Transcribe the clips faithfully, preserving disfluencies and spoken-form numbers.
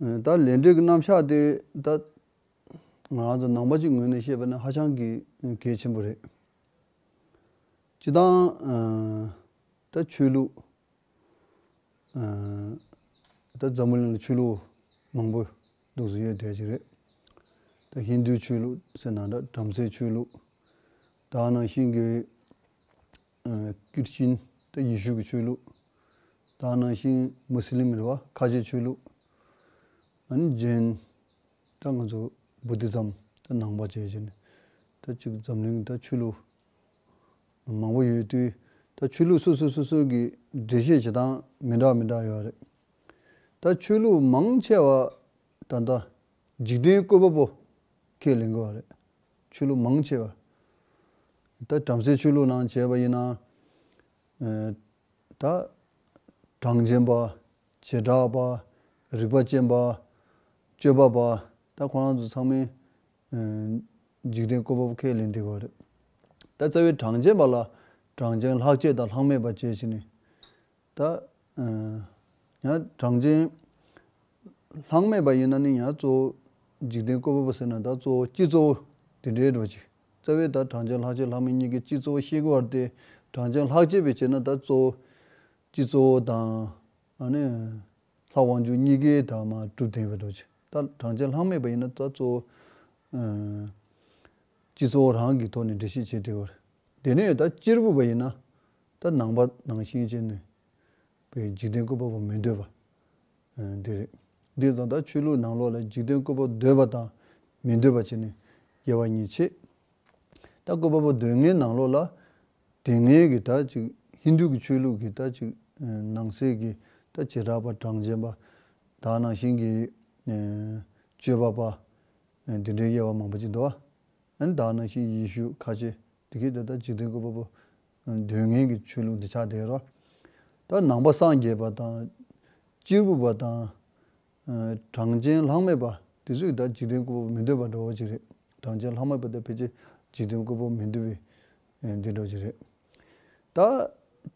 ད་ལས་འབྲས་ཀྱི་རྣམ་གཞག་དེ་ད་ང་རང་ཚོ་ནང་པ་གཅིག་ངོས་ནས་བཤད་པ་ན་ཧ་ཅང་གི་གལ་ཆེན་པོ་རེད། སྤྱིར་བཏང་ད་ཆོས་ལུགས། ད་འཛམ་བུ་གླིང་ལ་ཆོས་ལུགས་མང་པོ་འདུག་སེ་ཡོད་བསྡད་ཀྱི་རེད། ད་ཧིན་དུའི་ཆོས་ལུགས་ཟེར་ན་འདྲ། བྲམ་ཟེའི་ཆོས་ལུགས། ད་ནང་བཞིན་གྱི་ཀིར་ཅིན་ད་ཡེ་ཤུ་གི་ཆོས་ལུགས། ད་ནང་བཞིན་མུ་སི་ལིམ་རེད་བ། ཁ་ཆེ་ཆོས་ལུགས། ཨ་ནི་ཇེན། ད་ང་ཚོ་བུ་དྷི་ཛམ། ད་ནང་པ་བཅས་བྱས་ནས་ད་ཅིག་འཛམ་གླིང་ད་ཆོས་ལུགས་མང་པོ་ཡོད་དུས། ད་ཆོས་ལུགས་སོ་སོ་སོ་སོ་གི་འགྲེལ་བཤད་བྱེད་སྟངས་མི་འདྲ་མི་འདྲ་ཡོད་རེད། ད་ཆོས་ལུགས་མང་ཆེ་བ་ད་ལྟ་འཇིག་རྟེན་བཀོད་པ་པོ་ཁས་ལེན་གྱི་ཡོད་རེད། ཆོས་ལུགས་མང་ཆེ་བ། ད་བྲམ་ཟེའི་ཆོས་ལུགས་ནང་བྱས་པ་ཡིན་ན། ད་གྲངས་ཅན་པ། བྱེ་བྲག་པ། རིག་པ་ཅན་པ། སྤྱོད་པ་པ། ད་ཁོ་རང་ཚོ་ཚང་མས་འཇིག་རྟེན་བཀོད་པ་པོ་ཁས་ལེན་བསྡད་ཀྱི་ཡོད་རེད། ད་རྩ་བའི་གྲངས་ཅན་པ་ལ་གྲངས་ཅན་ལྷག་བཅས་དང་ལྷག་མེད་པ་བཅས་བྱས་ནས། ད་ཡང་གྲངས་ཅན་ལྷག་མེད་པ་ཡིན་ན་ནི་ཡང་གཙོ་བོ་འཇིག་རྟེན་བཀོད་པ་པོ་ཟེར་ན་ད་གཙོ་བོ་སྤྱི་གཙོ་བོ་དེ་འདྲའི་འགྲོ་ཅིག་རྩ་བའི་ད་གྲངས་ཅན་ལྷག་བཅས་ལྷག་མེད་གཉིས་ཀའི་སྤྱི་གཙོ་བོ་ཤེས་དགོས་པ་རེད་དེ། གྲངས་ཅན་ལྷག་བཅས་པའི་བྱས་ན་ད་གཙོ་བོ་སྤྱི་གཙོ་བོ་དང་། ཨ་ནི་ལྷ་དབང་ཕྱུག་གཉིས་ཀའི་ད་མར་གྲུབ་བསྡད་པ་འགྲོ་ཅིག་ད་གྲངས་ཅན་ལྷག་མེད་པ་ཡིན་ན་ད་གཙོ་བོ་སྤྱི་གཙོ་བོ་རང་གི་ཐོག་ནས་འགྲེལ་བཤད་བྱེད་བསྡད་པ་རེད། དེ་ནས་ད་གཅེར་བུ་པ་ཡིན་ན་ད་ནང་པ་ནང་བཞིན་བྱས་ནས། པའི་འཇིག་རྟེན་བཀོད་པ་པོ་མི་འདོད་པ། ཨ། འདི་རེད། འདི་ཙང་ད་ཆོས་ལུགས་ནང་ལོགས་ལ་འཇིག་རྟེན་བཀོད་པ་འདོད་པ་དང་མི་འདོད་པ་བྱས་ནས་དབྱེ་བ་གཉིས་ཕྱེ། ད་བཀོད་པ་པོ་འདོད་མཁན་ནང་ལོགས་ལ་དེ་སྔའི་གི་ད་ཅིག་ཧིན་དུ་གི་ཆོས་ལུགས་ཀྱི་ད་ཅིག་ནང་གསེས་ཀྱི་ད་བྱེ་བྲག་པ་གྲངས་ཅན་པ། ད་ནང་བཞིན་གྱི་སྤྱོད་པ་པ། འདི་འདྲའི་དབྱེ་བ་མང་པོ་ཅིག་འདུག་བ། ཨ་ནི་ད་ནང་བཞིན་ཡེ་ཤུ་ཁ་ཆེ་འདི་གའི་ད་ལྟ་འཇིག་རྟེན་བཀོད་པ་པོ་འདོད་མཁན་གྱི་ཆོས་ལུགས་འདི་ཆགས་བསྡད་རོ། ད་ནང་པ་སངས་རྒྱས་པ་དང་། གཅེར་བུ་པ་དང་། གྲངས་ཅན་ལྷག་མེད་པ་དེ་ཚོས་ད་འཇིག་རྟེན་བཀོད་པ་པོ་མི་འདོད་པ་འདྲ་བོ་ཅིག་རེད། གྲངས་ཅན་ལྷག་མེད་པ་དེ་ཕལ་ཆེར་འཇིག་རྟེན་བཀོད་པ་པོ་མི་འདོད་པའི་འདི་འདྲ་བོ་ཅིག་རེད། ད་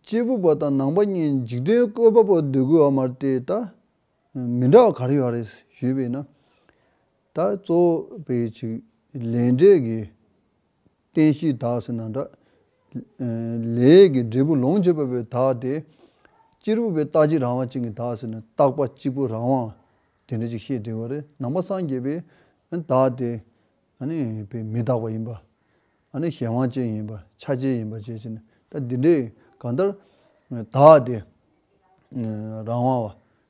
གཅེར་བུ་པ་དང་ནང་པ་གཉིས་འཇིག་རྟེན་བཀོད་པ་པོ་འདོད་དགོས་པ་མ་རེད་དེ། ད་མི་འདྲ་བ་ག་རེ་ཡོད་རེད་ཞུས་པས་ན། ད་གཙོ་བོ་པའི་ཅིག་ལས་འབྲས་ཀྱི་རྟེན་གཞི་བདག་ཟེར་ན་འདྲ། ལས་ཀྱི་འབྲས་བུ་ལོངས་སྤྱོད་པ་པོའི་བདག་དེ། གཅེར་བུ་པའི་རྟག་གཅིག་རང་དབང་ཅན་གྱི་བདག་ཟེར་ན་རྟག་པ་གཅིག་པུ་རང་དབང་དེ་འདྲ་ཅིག་བཤད་བསྡད་པ་རེད། ནང་པ་སངས་རྒྱས་པའི་བདག་དེ། ཨ་ནི་པའི་མི་རྟག་པ་ཡིན་པ། ཨ་ནི་གཞན་དབང་ཅན་ཡིན་པ། ཆ་བཅས་ཡིན་པ་བཅས་བྱས་ནས། ད་འདི་འདྲའི་གང་ལྟར་བདག་དེ་རང་དབང་བ།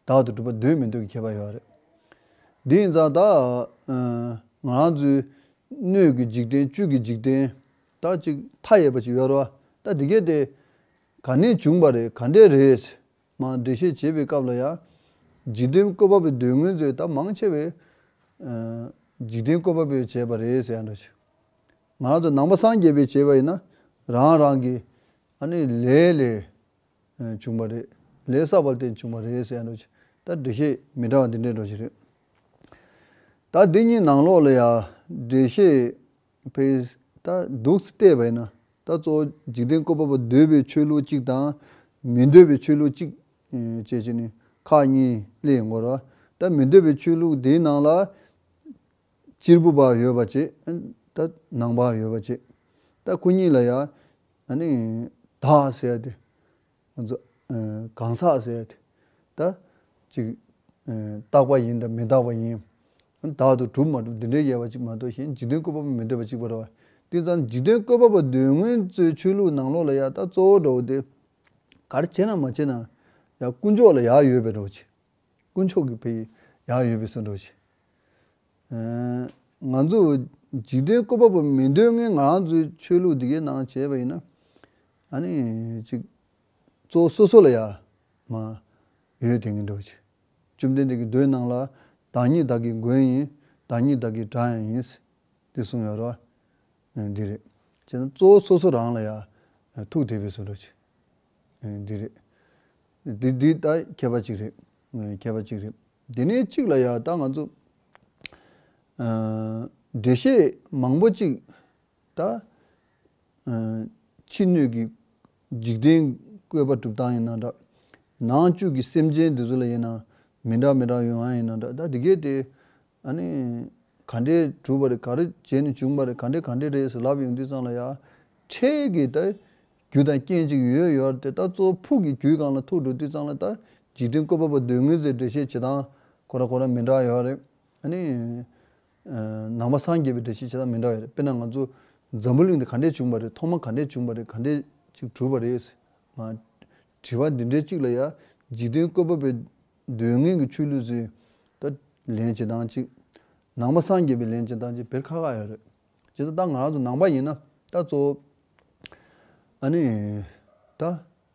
བདག་ཏུ་གྲུབ་པ་འདོད་མི་འདོད་ཀྱི་ཁྱད་པར་ཡོད་རེད། འདི་ཡིན་ཙང་ད་ང་རང་ཚོའི་སྣོད་ཀྱི་འཇིག་རྟེན། བཅུད་ཀྱི་འཇིག་རྟེན། ད་ཅིག་མཐའ་ཡས་པ་ཅིག་ཡོད་རེད་བ། ད་འདི་གས་དེ་ག་ནས་བྱུང་བ་རེད། ག་འདྲས་རེད། མར་འགྲེལ་བཤད་བྱེད་པའི་སྐབས་ལ་ཡང་། འཇིག་རྟེན་བཀོད་པ་པོའི་འདོད་མཁན་ཚོས་ད་མང་ཆེ་བས་འཇིག་རྟེན་བཀོད་པ་པོས་བྱས་པ་རེད་ཟེར་ཡ་འདྲ་ཞིག་ང་རང་ཚོ་ནང་པ་སངས་རྒྱས་པས་བྱས་པ་ཡིན་ན། རང་རང་གི་ཨ་ནི་ལས་ལས་བྱུང་བ་རེད། ལས་བསགས་པ་ལ་བརྟེན་བྱུང་བ་རེད་ཟེར་ཡ་འདྲ་ཞིག་ད་འགྲེལ་བཤད་མི་འདྲ་བ་འདི་འདྲའི་འདྲ་ཞིག་རེད། ད་འདི་གཉིས་ནང་ལོགས་ལ་ཡང་འགྲེལ་བཤད་ཕེ་ད་འདུག་སེ་བལྟས་པ་ཡིན་ན། ད་གཙོ་བོ་འཇིག་རྟེན་བཀོད་པ་པོ་འདོད་པའི་ཆོས་ལུགས་གཅིག་དང་། མི་འདོད་པའི་ཆོས་ལུགས་གཅིག་བྱས་བྱས་ནས་ཁག་གཉིས་སླེབས་ཡོང་གི་རེད་བ། ད་མི་འདོད་པའི་ཆོས་ལུགས་དེའི་ནང་ལ་གཅེར་བུ་པ་ཡོད་པ་བྱས། ད་ནང་པ་ཡོད་པ་བྱས། ད་ཁོ་གཉིས་ལ་ཡང་ཨ་ནི་བདག་ཟེར་ཡ་དེ། ང་ཚོ་གང་ཟག་ཟེར་ཡ་དེ། ད་ཅིག་རྟག་པ་ཡིན་དང་མི་རྟག་པ་ཡིན། བདག་ཏུ་གྲུབ་མ་གྲུབ་འདི་འདྲའི་དབྱེ་བ་གཅིག་མ་གཏོགས་གཞན་འཇིག་རྟེན་བཀོད་པ་པོ་མི་འདོད་པ་གཅིག་པ་རེད་བ། དེ་ཙང་འཇིག་རྟེན་བཀོད་པ་པོ་འདོད་མཁན་ཚོའི་ཆོས་ལུགས་ནང་ལོགས་ལ་ཡ་ད་གཙོ་བོ་འདྲ་བོ་དེ། ག་རེ་བྱས་ན་མ་བྱས་ན་ཡ་དཀོན་མཆོག་ལ་ཡ་ཡོད་པའི་འདྲ་བོ་ཅིག་དཀོན་མཆོག་གི་ཕ་ཡི་ཡ་ཡོད་པའི་བཟོ་འདྲ་བོ་ཅིག་ཨ། ང་ཚོ་འཇིག་རྟེན་བཀོད་པ་པོ་མི་འདོད་མཁན་ང་རང་ཚོའི་ཆོས་ལུགས་འདི་གའི་ནང་བྱས་པ་ཡིན་ན། ཨ་ནི་ཅིག་གཙོ་བོ་སོ་སོ་ལ་ཡ་མ་ཡོད་དེ་ངན་འགྲོ་ཅིག་བཅོམ་ལྡན་འདས་ཀྱི་མདོའི་ནང་ལ། བདག་ཉིད་བདག་གི་མགོན་ཡིན། བདག་ཉིད་བདག་གི་དགྲ་ཡང་ཡིན། འདི་གསུངས་ཡོད་རེད་བ། འདི་རེད། བྱས་ན་གཙོ་བོ་སོ་སོ་རང་ལ་ཡ་ཐུག་བསྡད་པའི་བཟོ་འདྲ་ཅིག་འདི་རེད། འདི་འདི་ད་མཁས་པ་གཅིག་རེད། མཁས་པ་གཅིག་རེད། དེ་ནས་གཅིག་ལ་ཡ་ད་ང་ཚོ་ཨ་འགྲེལ་བཤད་མང་པོ་གཅིག་ད་ཕྱི་སྣོད་ཀྱི་འཇིག་རྟེན་བཀོད་པ་སྒྲུབ་སྟངས་ཡིན་ན་འདྲ། ནང་བཅུད་ཀྱི་སེམས་ཅན་འདི་ཚོ་ལ་ཡིན་ན་མི་འདྲ་མི་འདྲ་ཡོང་ཡ་ཡིན་ན་འདྲ། ད་འདི་གས་དེ་ཨ་ནི་ག་འདྲས་གྲུབ་པ་རེད། ག་རེ་བྱས་ནས་བྱུང་བ་རེད། ག་འདྲས་ག་འདྲས་རེད་ཟེར་ལབ་ཡོང་དུས་ཙང་ལ་ཡ་འཕྲལ་གྱི་ད་རྒྱུ་དང་རྐྱེན་ཅིག་ཡོད་ཡོད་རེད་དེ། ད་གཙོ་བོ་ཕུགས་ཀྱི་རྒྱུའི་སྒང་ལ་ཐུག་འགྲོ་དུས་ཙང་ལ་ད་འཇིག་རྟེན་བཀོད་པ་པོ་སྡུག་བསྔལ་ཟེར་འགྲེལ་བཤད་བྱེད་སྟངས་ཁོ་ར་ཁོ་ར་མི་འདྲ་ཡོད་རེད། ཨ་ནི། ནང་པ་སངས་རྒྱས་པའི་འགྲེལ་བཤད་བྱེད་སྟངས་མི་འདྲ་བ་རེད། དཔེར་ན་ང་ཚོ་འཛམ་བུ་གླིང་འདི་ག་འདྲས་བྱུང་བ་རེད། ཐོག་མ་ག་འདྲས་བྱུང་བ་རེད། ག་འདྲས་ཅིག་གྲུབ་པ་རེད། ང་དྲི་བ་འདི་འདྲའི་གཅིག་ལ་ཡ་འཇིག་རྟེན་བཀོད་པ་པའི་སྡུག་བསྔལ་གྱི་ཆོས་ལུགས་ཟེར་ད་ལན་བྱེད་སྟངས་གཅིག་ནང་པ་སངས་རྒྱས་པའི་ལན་བྱེད་སྟངས་གཅིག་བེར་ཁ་ཁ་ཡོད་རེད། བྱས་ཙང་ད་ང་རང་ཚོ་ནང་པ་ཡིན་ན་ད་གཙོ་བོ་ཨ་ནི་ད་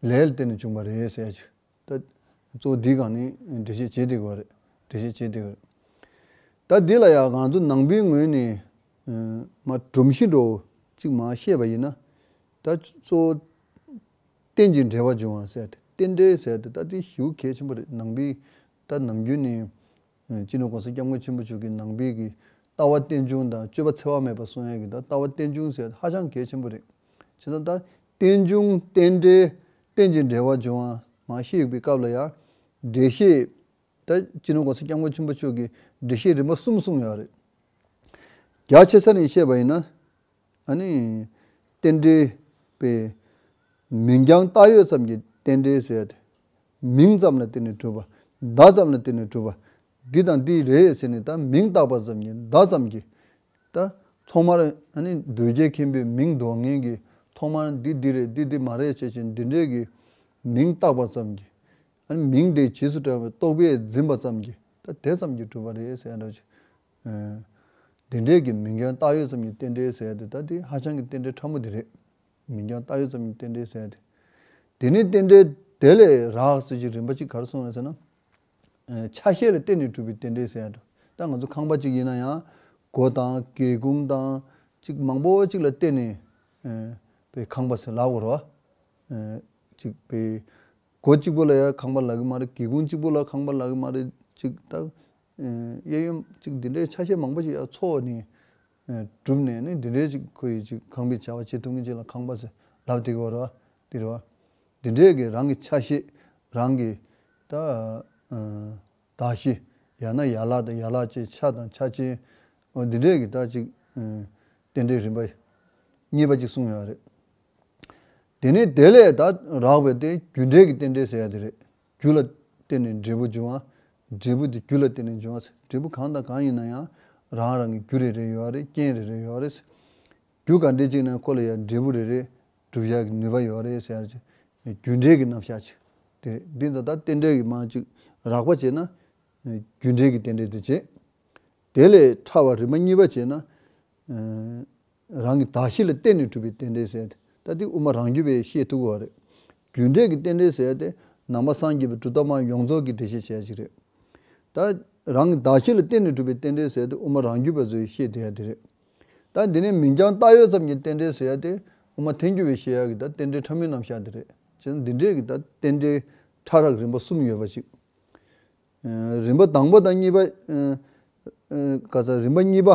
ལས་ལ་བརྟེན་ནས་བྱུང་བ་རེད་ཟེར་ཡ་ཅིག་ད་གཙོ་བོ་འདིའི་སྒང་ནས་འགྲེལ་བཤད་བྱེད་བསྡད་དགོས་རེད། འགྲེལ་བཤད་བྱེད་བསྡད་དགོས་རེད། ད་འདི་ལ་ཡང་ང་ཚོ་ནང་པའི་ངོས་ནས་མ་སྒྲོམ་གཞི་འདྲ་བོ་གཅིག་མ་བཤད་པ་ཡིན་ན། ད་གཙོ་བོ་རྟེན་ཅིང་འབྲེལ་བར་འབྱུང་བ་ཟེར་ཏེ་རྟེན་འབྲེལ་ཟེར་ཏེ་ད་འདི་ཞེ་པོ་གལ་ཆེན་པོ་རེད། ནང་པའི་ད་ནམ་རྒྱུན་ནས་སྤྱི་ནོར་༸གོང་ས་༸སྐྱབས་མགོན་ཆེན་པོ་མཆོག་གིས་ནང་པའི་གི་ལྟ་བ་རྟེན་འབྱུང་དང་སྤྱོད་པ་འཚེ་བ་མེད་པ་གསུང་ཡས་ཀྱི་ད་ལྟ་བ་རྟེན་འབྱུང་ཟེར་ཧ་ཅང་གལ་ཆེན་པོ་རེད། བྱས་ཙང་ད་རྟེན་འབྱུང་རྟེན་འབྲེལ་རྟེན་ཅིང་འབྲེལ་བར་འབྱུང་བ་མ་ཤེས་པའི་སྐབས་ལ་ཡང་འགྲེལ་བཤད་ད་སྤྱི་ནོར་༸གོང་ས་༸སྐྱབས་མགོན་ཆེན་པོ་མཆོག་གིས་འགྲེལ་བཤད་རིམ་པ་གསུམ་གསུངས་ཡོད་རེད། རྒྱ་ཆེ་ས་ནས་བཤད་པ་ཡིན་ན། ཨ་ནི་རྟེན་འབྲེལ་པའི་མིང་རྐྱང་བཏགས་ཡོད་ཙམ་གྱི་རྟེན་འབྲེལ་ཟེར་ཏེ། མིང་ཙམ་ལ་བརྟེན་ནས་གྲུབ་པ། བརྡ་ཙམ་ལ་བརྟེན་ནས་གྲུབ་པ། འདི་དང་འདི་རེད་ཟེར་ནས་ད་མིང་བཏགས་པ་ཙམ་གྱི་བརྡ་ཙམ་གྱི། ད་ཐོག་མར་ཨ་ནི་གདུལ་བྱའི་མཁན་པོས་མིང་འདོགས་མཁན་གྱི་ཐོག་མར་འདི་འདི་རེད། འདི་འདི་མ་རེད་ཅེས་བྱས་འདི་འདྲས་ཀྱི་མིང་བཏགས་པ་ཙམ་གྱི། ཨ་ནི་མིང་དེ་རྗེས་སུ་འབྲང་བའི་རྟོག་པས་འཛིན་པ་ཙམ་གྱི་ད་དེ་ཙམ་གྱིས་གྲུབ་པ་རེད་ཟེར་ཡ་འདྲ་ཅིག་ཨ། དེ་འདྲའི་གི་མིང་རྐྱང་བཏགས་ཡོད་ཙམ་གྱི་རྟེན་འབྲེལ་ཟེར་ཡ་དེ་ད་དེ་ཧ་ཅང་གི་རྟེན་འབྲེལ་ཕྲ་མོ་དེ་རེད། མིང་རྐྱང་བཏགས་ཡོད་ཙམ་གྱི་རྟེན་འབྲེལ་ཟེར་ཡ་དེ། དེ་ནས་རྟེན་འབྲེལ་དེ་ལས་རགས་ཟེར་གྱི་རིམ་པ་གཅིག་ག་རེ་གསུངས་རེད་ཟེར་ན། ཨ། ཆ་ཤས་ལ་བརྟེན་ནས་གྲུབ་པའི་རྟེན་འབྲེལ་ཟེར་ཡ་འདྲ། ད་ང་ཚོ་ཁང་པ་གཅིག་ཡིན་ན་ཡང་སྒོ་དང་སྒེའུ་ཁུང་དང་གཅིག་མང་པོ་གཅིག་ལ་བརྟེན་ནས་ཨ་པའི་ཁང་པ་ཟེར་ལབ་དགོས་རེད་བ། ཨ། གཅིག་པའི་སྒོ་གཅིག་པོ་ལ་ཡང་ཁང་པ་ལབ་ཀྱི་མ་རེད། སྒེའུ་ཁུང་གཅིག་པོ་ལ་ཁང་པ་ལབ་ཀྱི་མ་རེད། གཅིག་ད་གཡས་གཡོན་གཅིག་འདི་འདྲའི་ཆ་ཤས་མང་པོ་ཞིག་ཡང་ཚོགས་ནས་གྲུབ་ནས་ནི་འདི་འདྲའི་གཅིག་ཁོ་ཡི་གཅིག་ཁང་པའི་བྱ་བ་བྱེད་ཐུབ་མཁན་ཅིག་ལ་ཁང་པ་ཟེར་ལབ་བསྡད་ཀྱི་ཡོད་རེད་བ། འདི་རེད་བ། འདི་འདྲའི་གི་རང་གི་ཆ་ཤས་རང་གི་ད་གདགས་གཞི་ཡང་ན་ཡན་ལག་དང་ཡན་ལག་ཅན་ཆ་དང་ཆ་ཅན་འོ་འདི་འདྲའི་གི་ད་གཅིག་རྟེན་འབྲེལ་རིམ་པ་གཉིས་པ་གཅིག་གསུངས་ཡོད་རེད། དེ་ནས་དེ་ལས་ད་རགས་པའི་དེ་རྒྱུ་འབྲས་ཀྱི་རྟེན་འབྲེལ་ཟེར་ཡ་དེ་རེད། རྒྱུ་ལ་བརྟེན་ནས་འབྲས་བུ་འབྱུང་བ། འབྲས་བུ་དེ་རྒྱུ་ལ་བརྟེན་ནས་འབྱུང་བ་ཟེར། འབྲས་བུ་གང་དང་གང་ཡིན་ན་ཡང་རང་རང་གི་རྒྱུ་རེ་རེ་ཡོད་རེད། རྐྱེན་རེ་རེ་ཡོད་རེད། རྒྱུ་ག་འདྲས་ཅིག་ན་ཁོ་ལ་ཡང་འབྲས་བུ་རེ་རེ་སྒྲུབ་ཡག་གི་ནུས་པ་ཡོད་རེད་ཟེར་ཡ་ཅིག་རྒྱུ་འབྲས་ཀྱི་རྣམ་གཞག་ཅིག་དེ་རེད། འདི་ཚོ་ད་རྟེན་འབྲེལ་གྱི་མ་ཅིག་རགས་པ་བྱས་ན་རྒྱུ་འབྲས་ཀྱི་རྟེན་འབྲེལ་དེ་བྱེད། དེ་ལས་ཕྲ་བ་རིམ་པ་གཉིས་པ་བྱས་ན། རང་གི་གདགས་གཞི་ལ་བརྟེན་ནས་གྲུབ་པའི་རྟེན་འབྲེལ་ཟེར་ཏེ། ད་དེ་དབུ་མ་རང་རྒྱུད་པས་བཤད་ཐུབ་ཀྱི་ཡོད་རེད། རྒྱུ་འབྲས་ཀྱི་རྟེན་འབྲེལ་ཟེར་ཏེ་ནང་པ་སངས་རྒྱས་པའི་གྲུབ་མཐའ་མ་ཡོངས་རྫོགས་ཀྱི་འགྲེལ་བཤད་བྱེད་ཡ་ཞིག་རེད། ད་རང་གི་གདགས་གཞི་ལ་བརྟེན་ནས་གྲུབ་པའི་རྟེན་འབྲེལ་ཟེར་ཏེ་དབུ་མ་རང་རྒྱུད་པ་ཚོས་བཤད་བསྡད་ཡ་དེ་རེད། ད་འདི་ནས་མིང་རྐྱང་བཏགས་ཡོད་ཙམ་གྱི་རྟེན་འབྲེལ་ཟེར་ཡ་དེ་དབུ་མ་ཐལ་འགྱུར་བས་བཤད་ཡ་གི་ད་རྟེན་འབྲེལ་ཕྲ་མོའི་རྣམ་གཞག་དེ་རེད། བྱས་ན་འདི་འདྲས་ཀྱི་ད་རྟེན་འབྲེལ་ཕྲ་རགས་རིམ་པ་གསུམ་ཡོད་པ་ཞིག་རིམ་པ་དང་པོ་དང་གཉིས་པ། ག་ས་རིམ་པ་གཉིས་པ་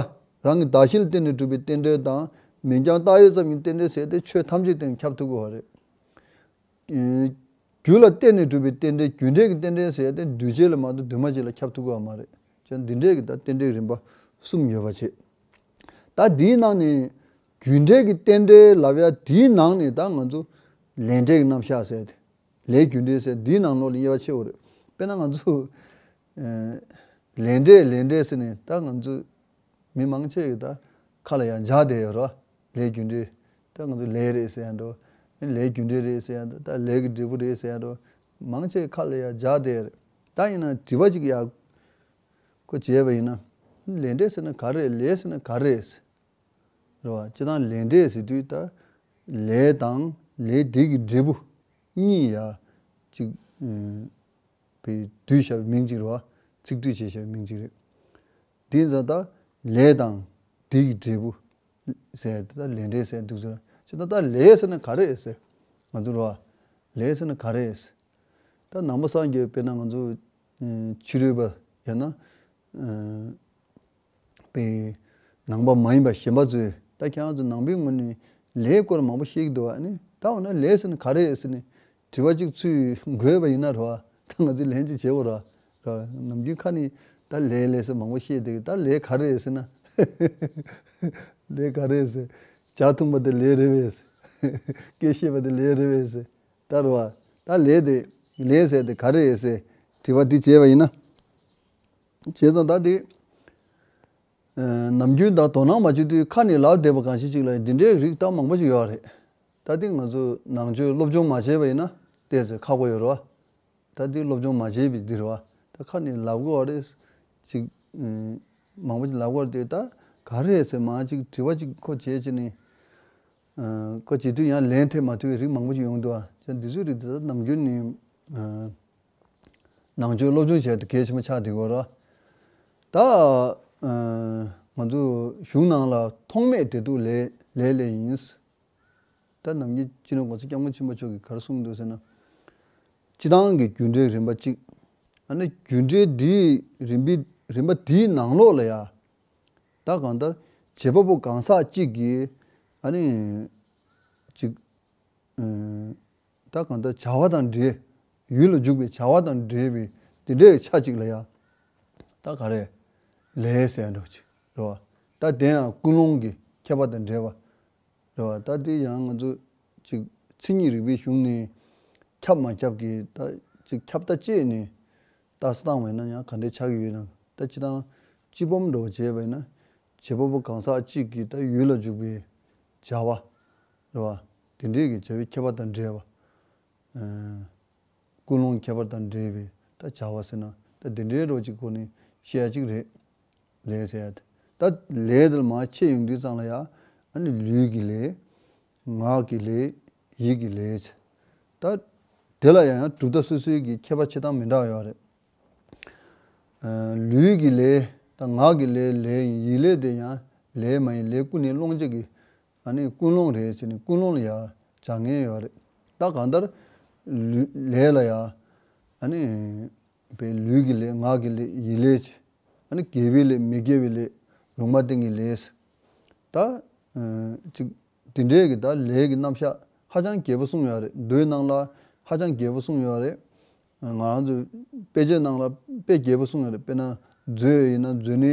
རང་གི་གདགས་གཞི་ལ་བརྟེན་ནས་གྲུབ་པའི་རྟེན་འབྲེལ་དང་མིང་རྐྱང་བཏགས་ཡོད་ཙམ་གྱི་རྟེན་འབྲེལ་ཟེར་ཏེ་ཆོས་ཐམས་ཅད་སྟེང་ཁྱབ་ཐུབ་ཀྱི་ཡོད་རེད། རྒྱུ་ལ་བརྟེན་ནས་གྲུབ་པའི་རྟེན་འབྲེལ་རྒྱུ་འབྲས་ཀྱི་རྟེན་འབྲེལ་ཟེར་ཏེ་འདུས་བྱས་ལ་མ་གཏོགས་འདུས་མ་བྱས་ལ་ཁྱབ་ཐུབ་ཀྱི་ཡོད་མ་རེད། ཅན་འདི་འདྲས་ཀྱི་ད་རྟེན་འབྲེལ་རིམ་པ་གསུམ་ཡོད་པ་བྱས། ད་འདིའི་ནང་ནས་རྒྱུ་འབྲས་ཀྱི་རྟེན་འབྲེལ་ལབ་ཡ་འདིའི་ནང་ནས་ད་ང་ཚོ་ལས་འབྲས་ཀྱི་རྣམ་གཞག་ཟེར་ཏེ། ལས་རྒྱུ་འབྲས་ཟེར་འདིའི་ནང་ལོགས་ལ་དབྱེ་བ་ཕྱེ་དགོས་རེད། དཔེར་ན་ང་ཚོ་ལས་འབྲས་ལས་འབྲས་ཟེར་ནས་ད་ང་ཚོ་མི་མང་ཆེ་གི་ད་ཁ་ལ་ཡང་འཇགས་བསྡད་ཡོད་རེད། ལས་རྒྱུ་འབྲས་ད་ང་ཚོ་ལས་རེད་ཟེར་ཡ་འགྲོ། ལས་རྒྱུ་འབྲས་རེད་ཟེར་ཡ་འགྲོ། ད་ལས་ཀྱི་འབྲས་བུ་རེད་ཟེར་ཡ་འགྲོ། མང་ཆེ་ཁ་ལ་ཡང་འཇགས་བསྡད་ཡོད་རེད། ད་ཡིན་ན་དྲི་བ་ཅིག་ཡ་ཁོ་བྱས་པ་ཡིན་ན། ལས་འབྲས་ཟེར་ན་ག་རེ་རེད། ལས་ཟེར་ན་ག་རེ་རེད། རེད་བ། སྤྱིར་བཏང་ལས་འབྲས་ཟེར་དུས་ད་ལས་དང་ལས་དེ་གི་འབྲས་བུ་གཉིས་ཡ་གཅིག་ཨ་པའི་བསྡུས་བཞག་པའི་མིང་གཅིག་རེད་བ། ཚིག་སྡུད་བྱས་བཞག་པའི་མིང་གཅིག་རེད། དེ་ཡིན་ཙང་ད་ལས་དང་དེ་གི་འབྲས་བུ་ཟེར་ད་ལས་འབྲས་ཟེར་འདུག་ཟེར། སྤྱིར་བཏང་ད་ལས་ཟེར་ན་ག་རེ་རེད་ཟེར། ང་ཚོ་རེད་བ། ལས་ཟེར་ན་ག་རེ་རེད་ཟེར། ད་ནང་པ་སངས་རྒྱས་དཔེར་ན་ང་ཚོ་ཕྱི་རོལ་པ་ཡང་ན་པའི་ནང་པ་མ་ཡིན་པ་གཞན་པ་ཚོས་ད་ཁྱེད་རང་ཚོ་ནང་པའི་ངོས་ནས་ལས་སྐོར་མང་པོ་བཤད་ཀྱི་འདུག་བ། ནི་ད་འོ་ན་ལས་ཟེར་ན་ག་རེ་ཟེར་ནས་དྲི་བ་གཅིག་ཚུར་འགོས་པ་ཡིན་ན་རེད་བ། ད་ང་ཚོས་ལན་གཅིག་བྱེད་དགོས་རེད་བ། ནམ་རྒྱུན་ཁ་ནས་ད་ལས་ལས་ཟེར་མང་པོ་བཤད་བསྡད་ཀྱི། ད་ལས་ག་རེ་ཟེར་ན། ལས་ག་རེ་ཟེར། ཇ་འཐུང་བ་དེ་ལས་རེད་པས་ཟེར། སྐད་བཤད་པ་དེ་ལས་རེད་པས་ཟེར། ད་རེད་བ། ད་ལས་དེ་ལས་ཟེར་དེ་ག་རེ་ཟེར་དྲི་བ་འདི་བྱས་པ་ཡིན་ན། བྱས་ཙང་ད་དེ་ནམ་རྒྱུན་ད་དོ་སྣང་མ་བྱེད་དུས་ཁ་ནས་ལབ་བསྡད་པ་གང་ཞིག་ཅིག་ལ་འདི་འདྲའི་རིགས་ད་མང་པོ་ཞིག་ཡོད་རེད། ད་དེ་ང་ཚོ་ནང་ཆོས་སློབ་སྦྱོང་མ་བྱས་པ་ཡིན་ན་ཏོག་ཙམ་ཁག་པོ་ཡོད་རེད་བ། ད་དེ་སློབ་སྦྱོང་མ་བྱས་པའི་འདི་རེད་བ། ད་ཁ་ནས་ལབ་དགོས་པ་རེད། ཅིག་མང་པོ་ཅིག་ལབ་དགོས་པ་རེད། ད་ག་རེ་ཟེར་མ་ཅིག་དྲི་བ་ཅིག་ཁོ་བྱས་བྱས་ནས། ཨ། ཁོ་བྱེད་དུས་ཡང་ལན་ཐེབས་མ་ཐུབ་པའི་རིགས་མང་པོ་ཞིག་ཡོང་འདུག་ཨ། ཅག་འདི་ཚོའི་རིགས་འདི་ད་ནམ་རྒྱུན་ནས་ཨ། ནང་ཆོས་སློབ་སྦྱོང་བྱས་ཏེ་གལ་ཆེན་པོ་ཆགས་བསྡད་ཡོད་རེད། ད་ཨ། ང་ཚོ་གཞུང་ནང་ལ་ཐོགས་མེད་བདེ་སྡུག་ལས་ལས་ལས་ཡིན། ད་ནམ་རྒྱུན་སྤྱི་ནོར་༸གོང་ས་༸སྐྱབས་མགོན་ཆེན་པོ་མཆོག་གིས་ག་རེ་གསུངས་འདུག་ཟེར་ན། སྤྱི་བཏང་གི་རྒྱུ་འབྲས་རིམ་པ་གཅིག་ཨ་ནི་རྒྱུ་འབྲས་འདིའི་རིམ་པའི་རིམ་པ་འདིའི་ནང་ལོགས་ལ་ཡ། ད་གང་ལྟར་བྱེད་པ་པོ་གང་ཟག་གཅིག་གིས་ཨ་ནི་ཅིག་ཨ། ད་གང་ལྟར་བྱ་བ་དང་འབྲེལ། ཡུལ་ལ་འཇུག་པའི་བྱ་བ་དང་འབྲེལ་བའི་དེ་འདྲའི་ཆ་གཅིག་ལ་ཡ། ད་ག་རེ། ལས་ཟེར་འགྲོ་གཅིག་རེད་བ། ད་དེ་ཡང་ཀུན་སློང་གི་ཁྱད་པར་དང་འབྲེལ་བ་རེད་བ། ད་དེ་ཡང་ང་ཚོ་ཅིག་མཚན་ཉིད་རིག་པའི་གཞུང་ནས་ཁྱབ་མ་ཁྱབ་ཀྱི་ད་ཅིག་ཁྱབ་ད་བཅད་ནས་ལྟ་ས་བཏང་བས་ན་ཡང་ག་འདྲའི་ཆགས་ཀྱི་ཡོད་ན། ད་སྤྱི་བཏང་སྤྱི་སྦོམ་འདྲ་བོ་བྱས་པས་ན་བྱེད་པ་པོ་གང་ཟག་གཅིག་གིས་ད་ཡུལ་ལ་འཇུག་པའི་བྱ་བ་རེད་བ། དེ་འདྲའི་གི་བྱ་བའི་ཁྱད་པར་དང་འབྲེལ་བ། ཨ། ཀུན་སློང་ཁྱད་པར་དང་འབྲེལ་བའི་ད་བྱ་བ་ཟེར་ན་ད་དེ་འདྲའི་རོ་གཅིག་སྒོ་ནས་བཤད་ཡ་གཅིག་རེད། ལས་ཟེར་ཡ་དེ། ད་ལས་དེ་ལ་མར་ཕྱེ་ཡོང་དུས་ཙང་ལ་ཡ། ཨ་ནི་ལུས་ཀྱི་ལས། ངག་གི་ལས། ཡིད་ཀྱི་ལས་ཟེར། ད་དེ་ལ་ཡང་གྲུབ་མཐའ་སོ་སོའི་གི་ཁྱད་པར་ཕྱེ་སྟངས་མི་འདྲ་བ་ཡོད་རེད། ཨ། ལུས་ཀྱི་ལས་དང་ངག་གི་ལས་ལས་ཡིན། ཡིད་ལས་དེ་ཡང་ལས་མ་ཡིན། ལས་ཀུན་ནས་སློང་བྱེད་ཀྱི་ཨ་ནི་ཀུན་སློང་རེད་ཟེར་ནས་ཀུན་སློང་ལ་ཡང་སྦྱར་མཁན་ཡོད་རེད། ད་གང་ལྟར་ལུས་ལས་ལ་ཡང་ཨ་ནི་པའི་ལུས་ཀྱི་ལས། ངག་གི་ལས། ཡིད་ལས་ཟེར། ཨ་ནི་དགེ་བའི་ལས། མི་དགེ་བའི་ལས། ལུང་མ་བསྟན་གྱི་ལས་ཟེར། ད་ཨ་ཅིག་དེ་འདྲའི་གི་ད་ལས་ཀྱི་རྣམ་གཞག་ཧ་ཅང་རྒྱས་པོ་གསུངས་ཡོད་རེད། མདོའི་ནང་ལ་ཧ་ཅང་རྒྱས་པོ་གསུངས་ཡོད་རེད། ང་རང་ཚོའི་དཔེ་ཆའི་ནང་ལ་དཔེ་རྒྱས་པོ་གསུངས་ཡོད་རེད། དཔེར་ན་མཛོད་ཡིན་ན་མཛོད་རྣམ་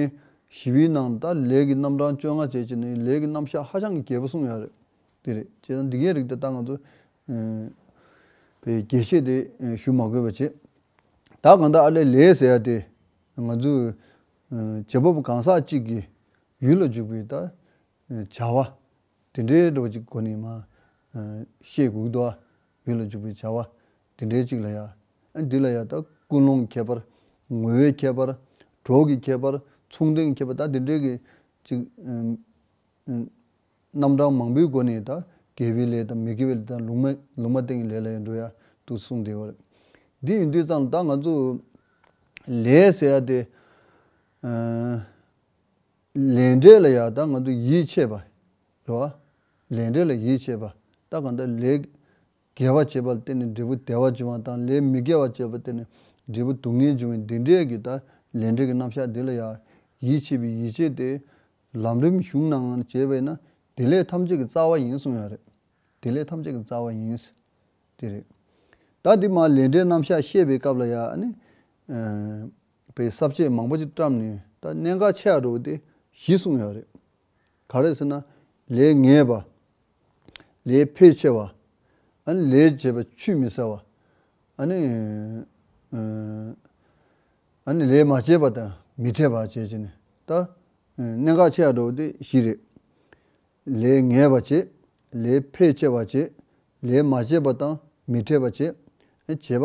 བཞི་པའི་ནང་ད་ལས་ཀྱི་རྣམ་གྲངས་བཅོ་ལྔ་བྱས་བྱས་ནས་ལས་ཀྱི་རྣམ་གཞག་ཧ་ཅང་གི་རྒྱས་པོ་གསུངས་ཡོད་རེད། དེ་རེད། བྱས་ཙང་འདི་གའི་རིགས་དེ་ད་ང་ཚོ་ཨ་པའི་རྒྱས་བཤད་དེ་ཞུ་མ་དགོས་པ་བྱས། ད་གང་ལྟར་ཨ་ལས་ལས་ཟེར་ཡ་དེ་ང་ཚོའི་ཨ་བྱེད་པ་པོ་གང་ཟག་གཅིག་གི་ཡུལ་ལ་འཇུག་པའི་ད་བྱ་བ་དེ་འདྲའི་འགྲོ་གཅིག་སྒོ་ནས་མ་ཨ་བཤད་དགོས་འདུག་ཨ། ཡུལ་ལ་འཇུག་པའི་བྱ་བ་དེ་འདྲའི་གཅིག་ལ་ཡ། ཨ་འདི་ལ་ཡ་ད་ཀུན་སློང་ཁྱད་པར། ངོ་བོའི་ཁྱད་པར། གྲོགས་ཀྱི་ཁྱད་པར། མཚུངས་ལྡན་ཁྱད་པར། ད་དེ་འདྲའི་གི་གཅིག་ཨ་ཨ་རྣམ་གྲངས་མང་པོའི་སྒོ་ནས་ད་དགེ་བའི་ལས་དང་མི་དགེ་བའི་ལས་དང་ལུང་མ་ལུང་མ་བསྟན་གྱི་ལས་ལ་ཡང་འགྲོ་ཡ་འདུག་གསུངས་བསྡད་ཡོད་རེད། འདི་ཡིན་དུས་ཙང་ད་ང་ཚོ་ལས་ཟེར་ཡ་དེ་ཨ་ལས་འབྲས་ལ་ཡ་ད་ང་ཚོ་ཡིད་ཆེས་པ་རེད་བ། ལས་འབྲས་ལ་ཡིད་ཆེས་པ། ད་གང་ལྟར་ལས་དགེ་བ་བྱས་པ་ལ་བརྟེན་ནས་འབྲས་བུ་བདེ་བ་འབྱུང་བ་དང་། ལས་མི་དགེ་བ་བྱས་པ་ལ་བརྟེན་ནས་འབྲས་བུ་སྡུག་བསྔལ་འབྱུང་བའི་འདི་འདྲའི་གི་ད་ལས་འབྲས་ཀྱི་རྣམ་གཞག་འདི་ལ་ཡང་ཡིད་ཆེས་པའི་ཡིད་ཆེས་དེ་ལམ་རིམ་གཞུང་ནང་བྱས་པས་ན་བདེ་ལེགས་ཐམས་ཅད་ཀྱི་རྩ་བ་ཡིན་གསུངས་ཡོད་རེད། བདེ་ལེགས་ཐམས་ཅད་ཀྱི་རྩ་བ་ཡིན། དེ་རེད། ད་འདི་མ་ལས་འབྲས་རྣམ་གཞག་བཤད་པའི་སྐབས་ལ་ཡང་ཨ་ནི་ཨ་པའི་ས་བཅད་མང་པོ་ཅིག་བཀྲམ་ནས་ད་གནད་འགག་ཆེ་བ་འགྲོ་བ་དེ་བཞི་གསུངས་ཡོད་རེད། ག་རེ་ཟེར་ན། ལས་ངན་པ། ལས་ཕལ་ཆེ་བ། ཨ་ནི་ལས་བྱས་པ་ཆུད་མི་ཟ་བ། ཨ་ནི་ཨ་ཨ་ནི་ལས་མ་བྱས་པ་དང་མི་འཕྲད་པ་བྱས་བྱས་ནས་ད་ཨ་གནད་འགག་ཆེ་བ་འགྲོ་བ་དེ་བཞི་རེད། ལས་ངན་པ་བྱེད། ལས་ཕལ་ཆེ་བ་བྱེད། ལས་མ་བྱས་པ་དང་མི་འཕྲད་པ་བྱེད། ཨ་བྱས་པ་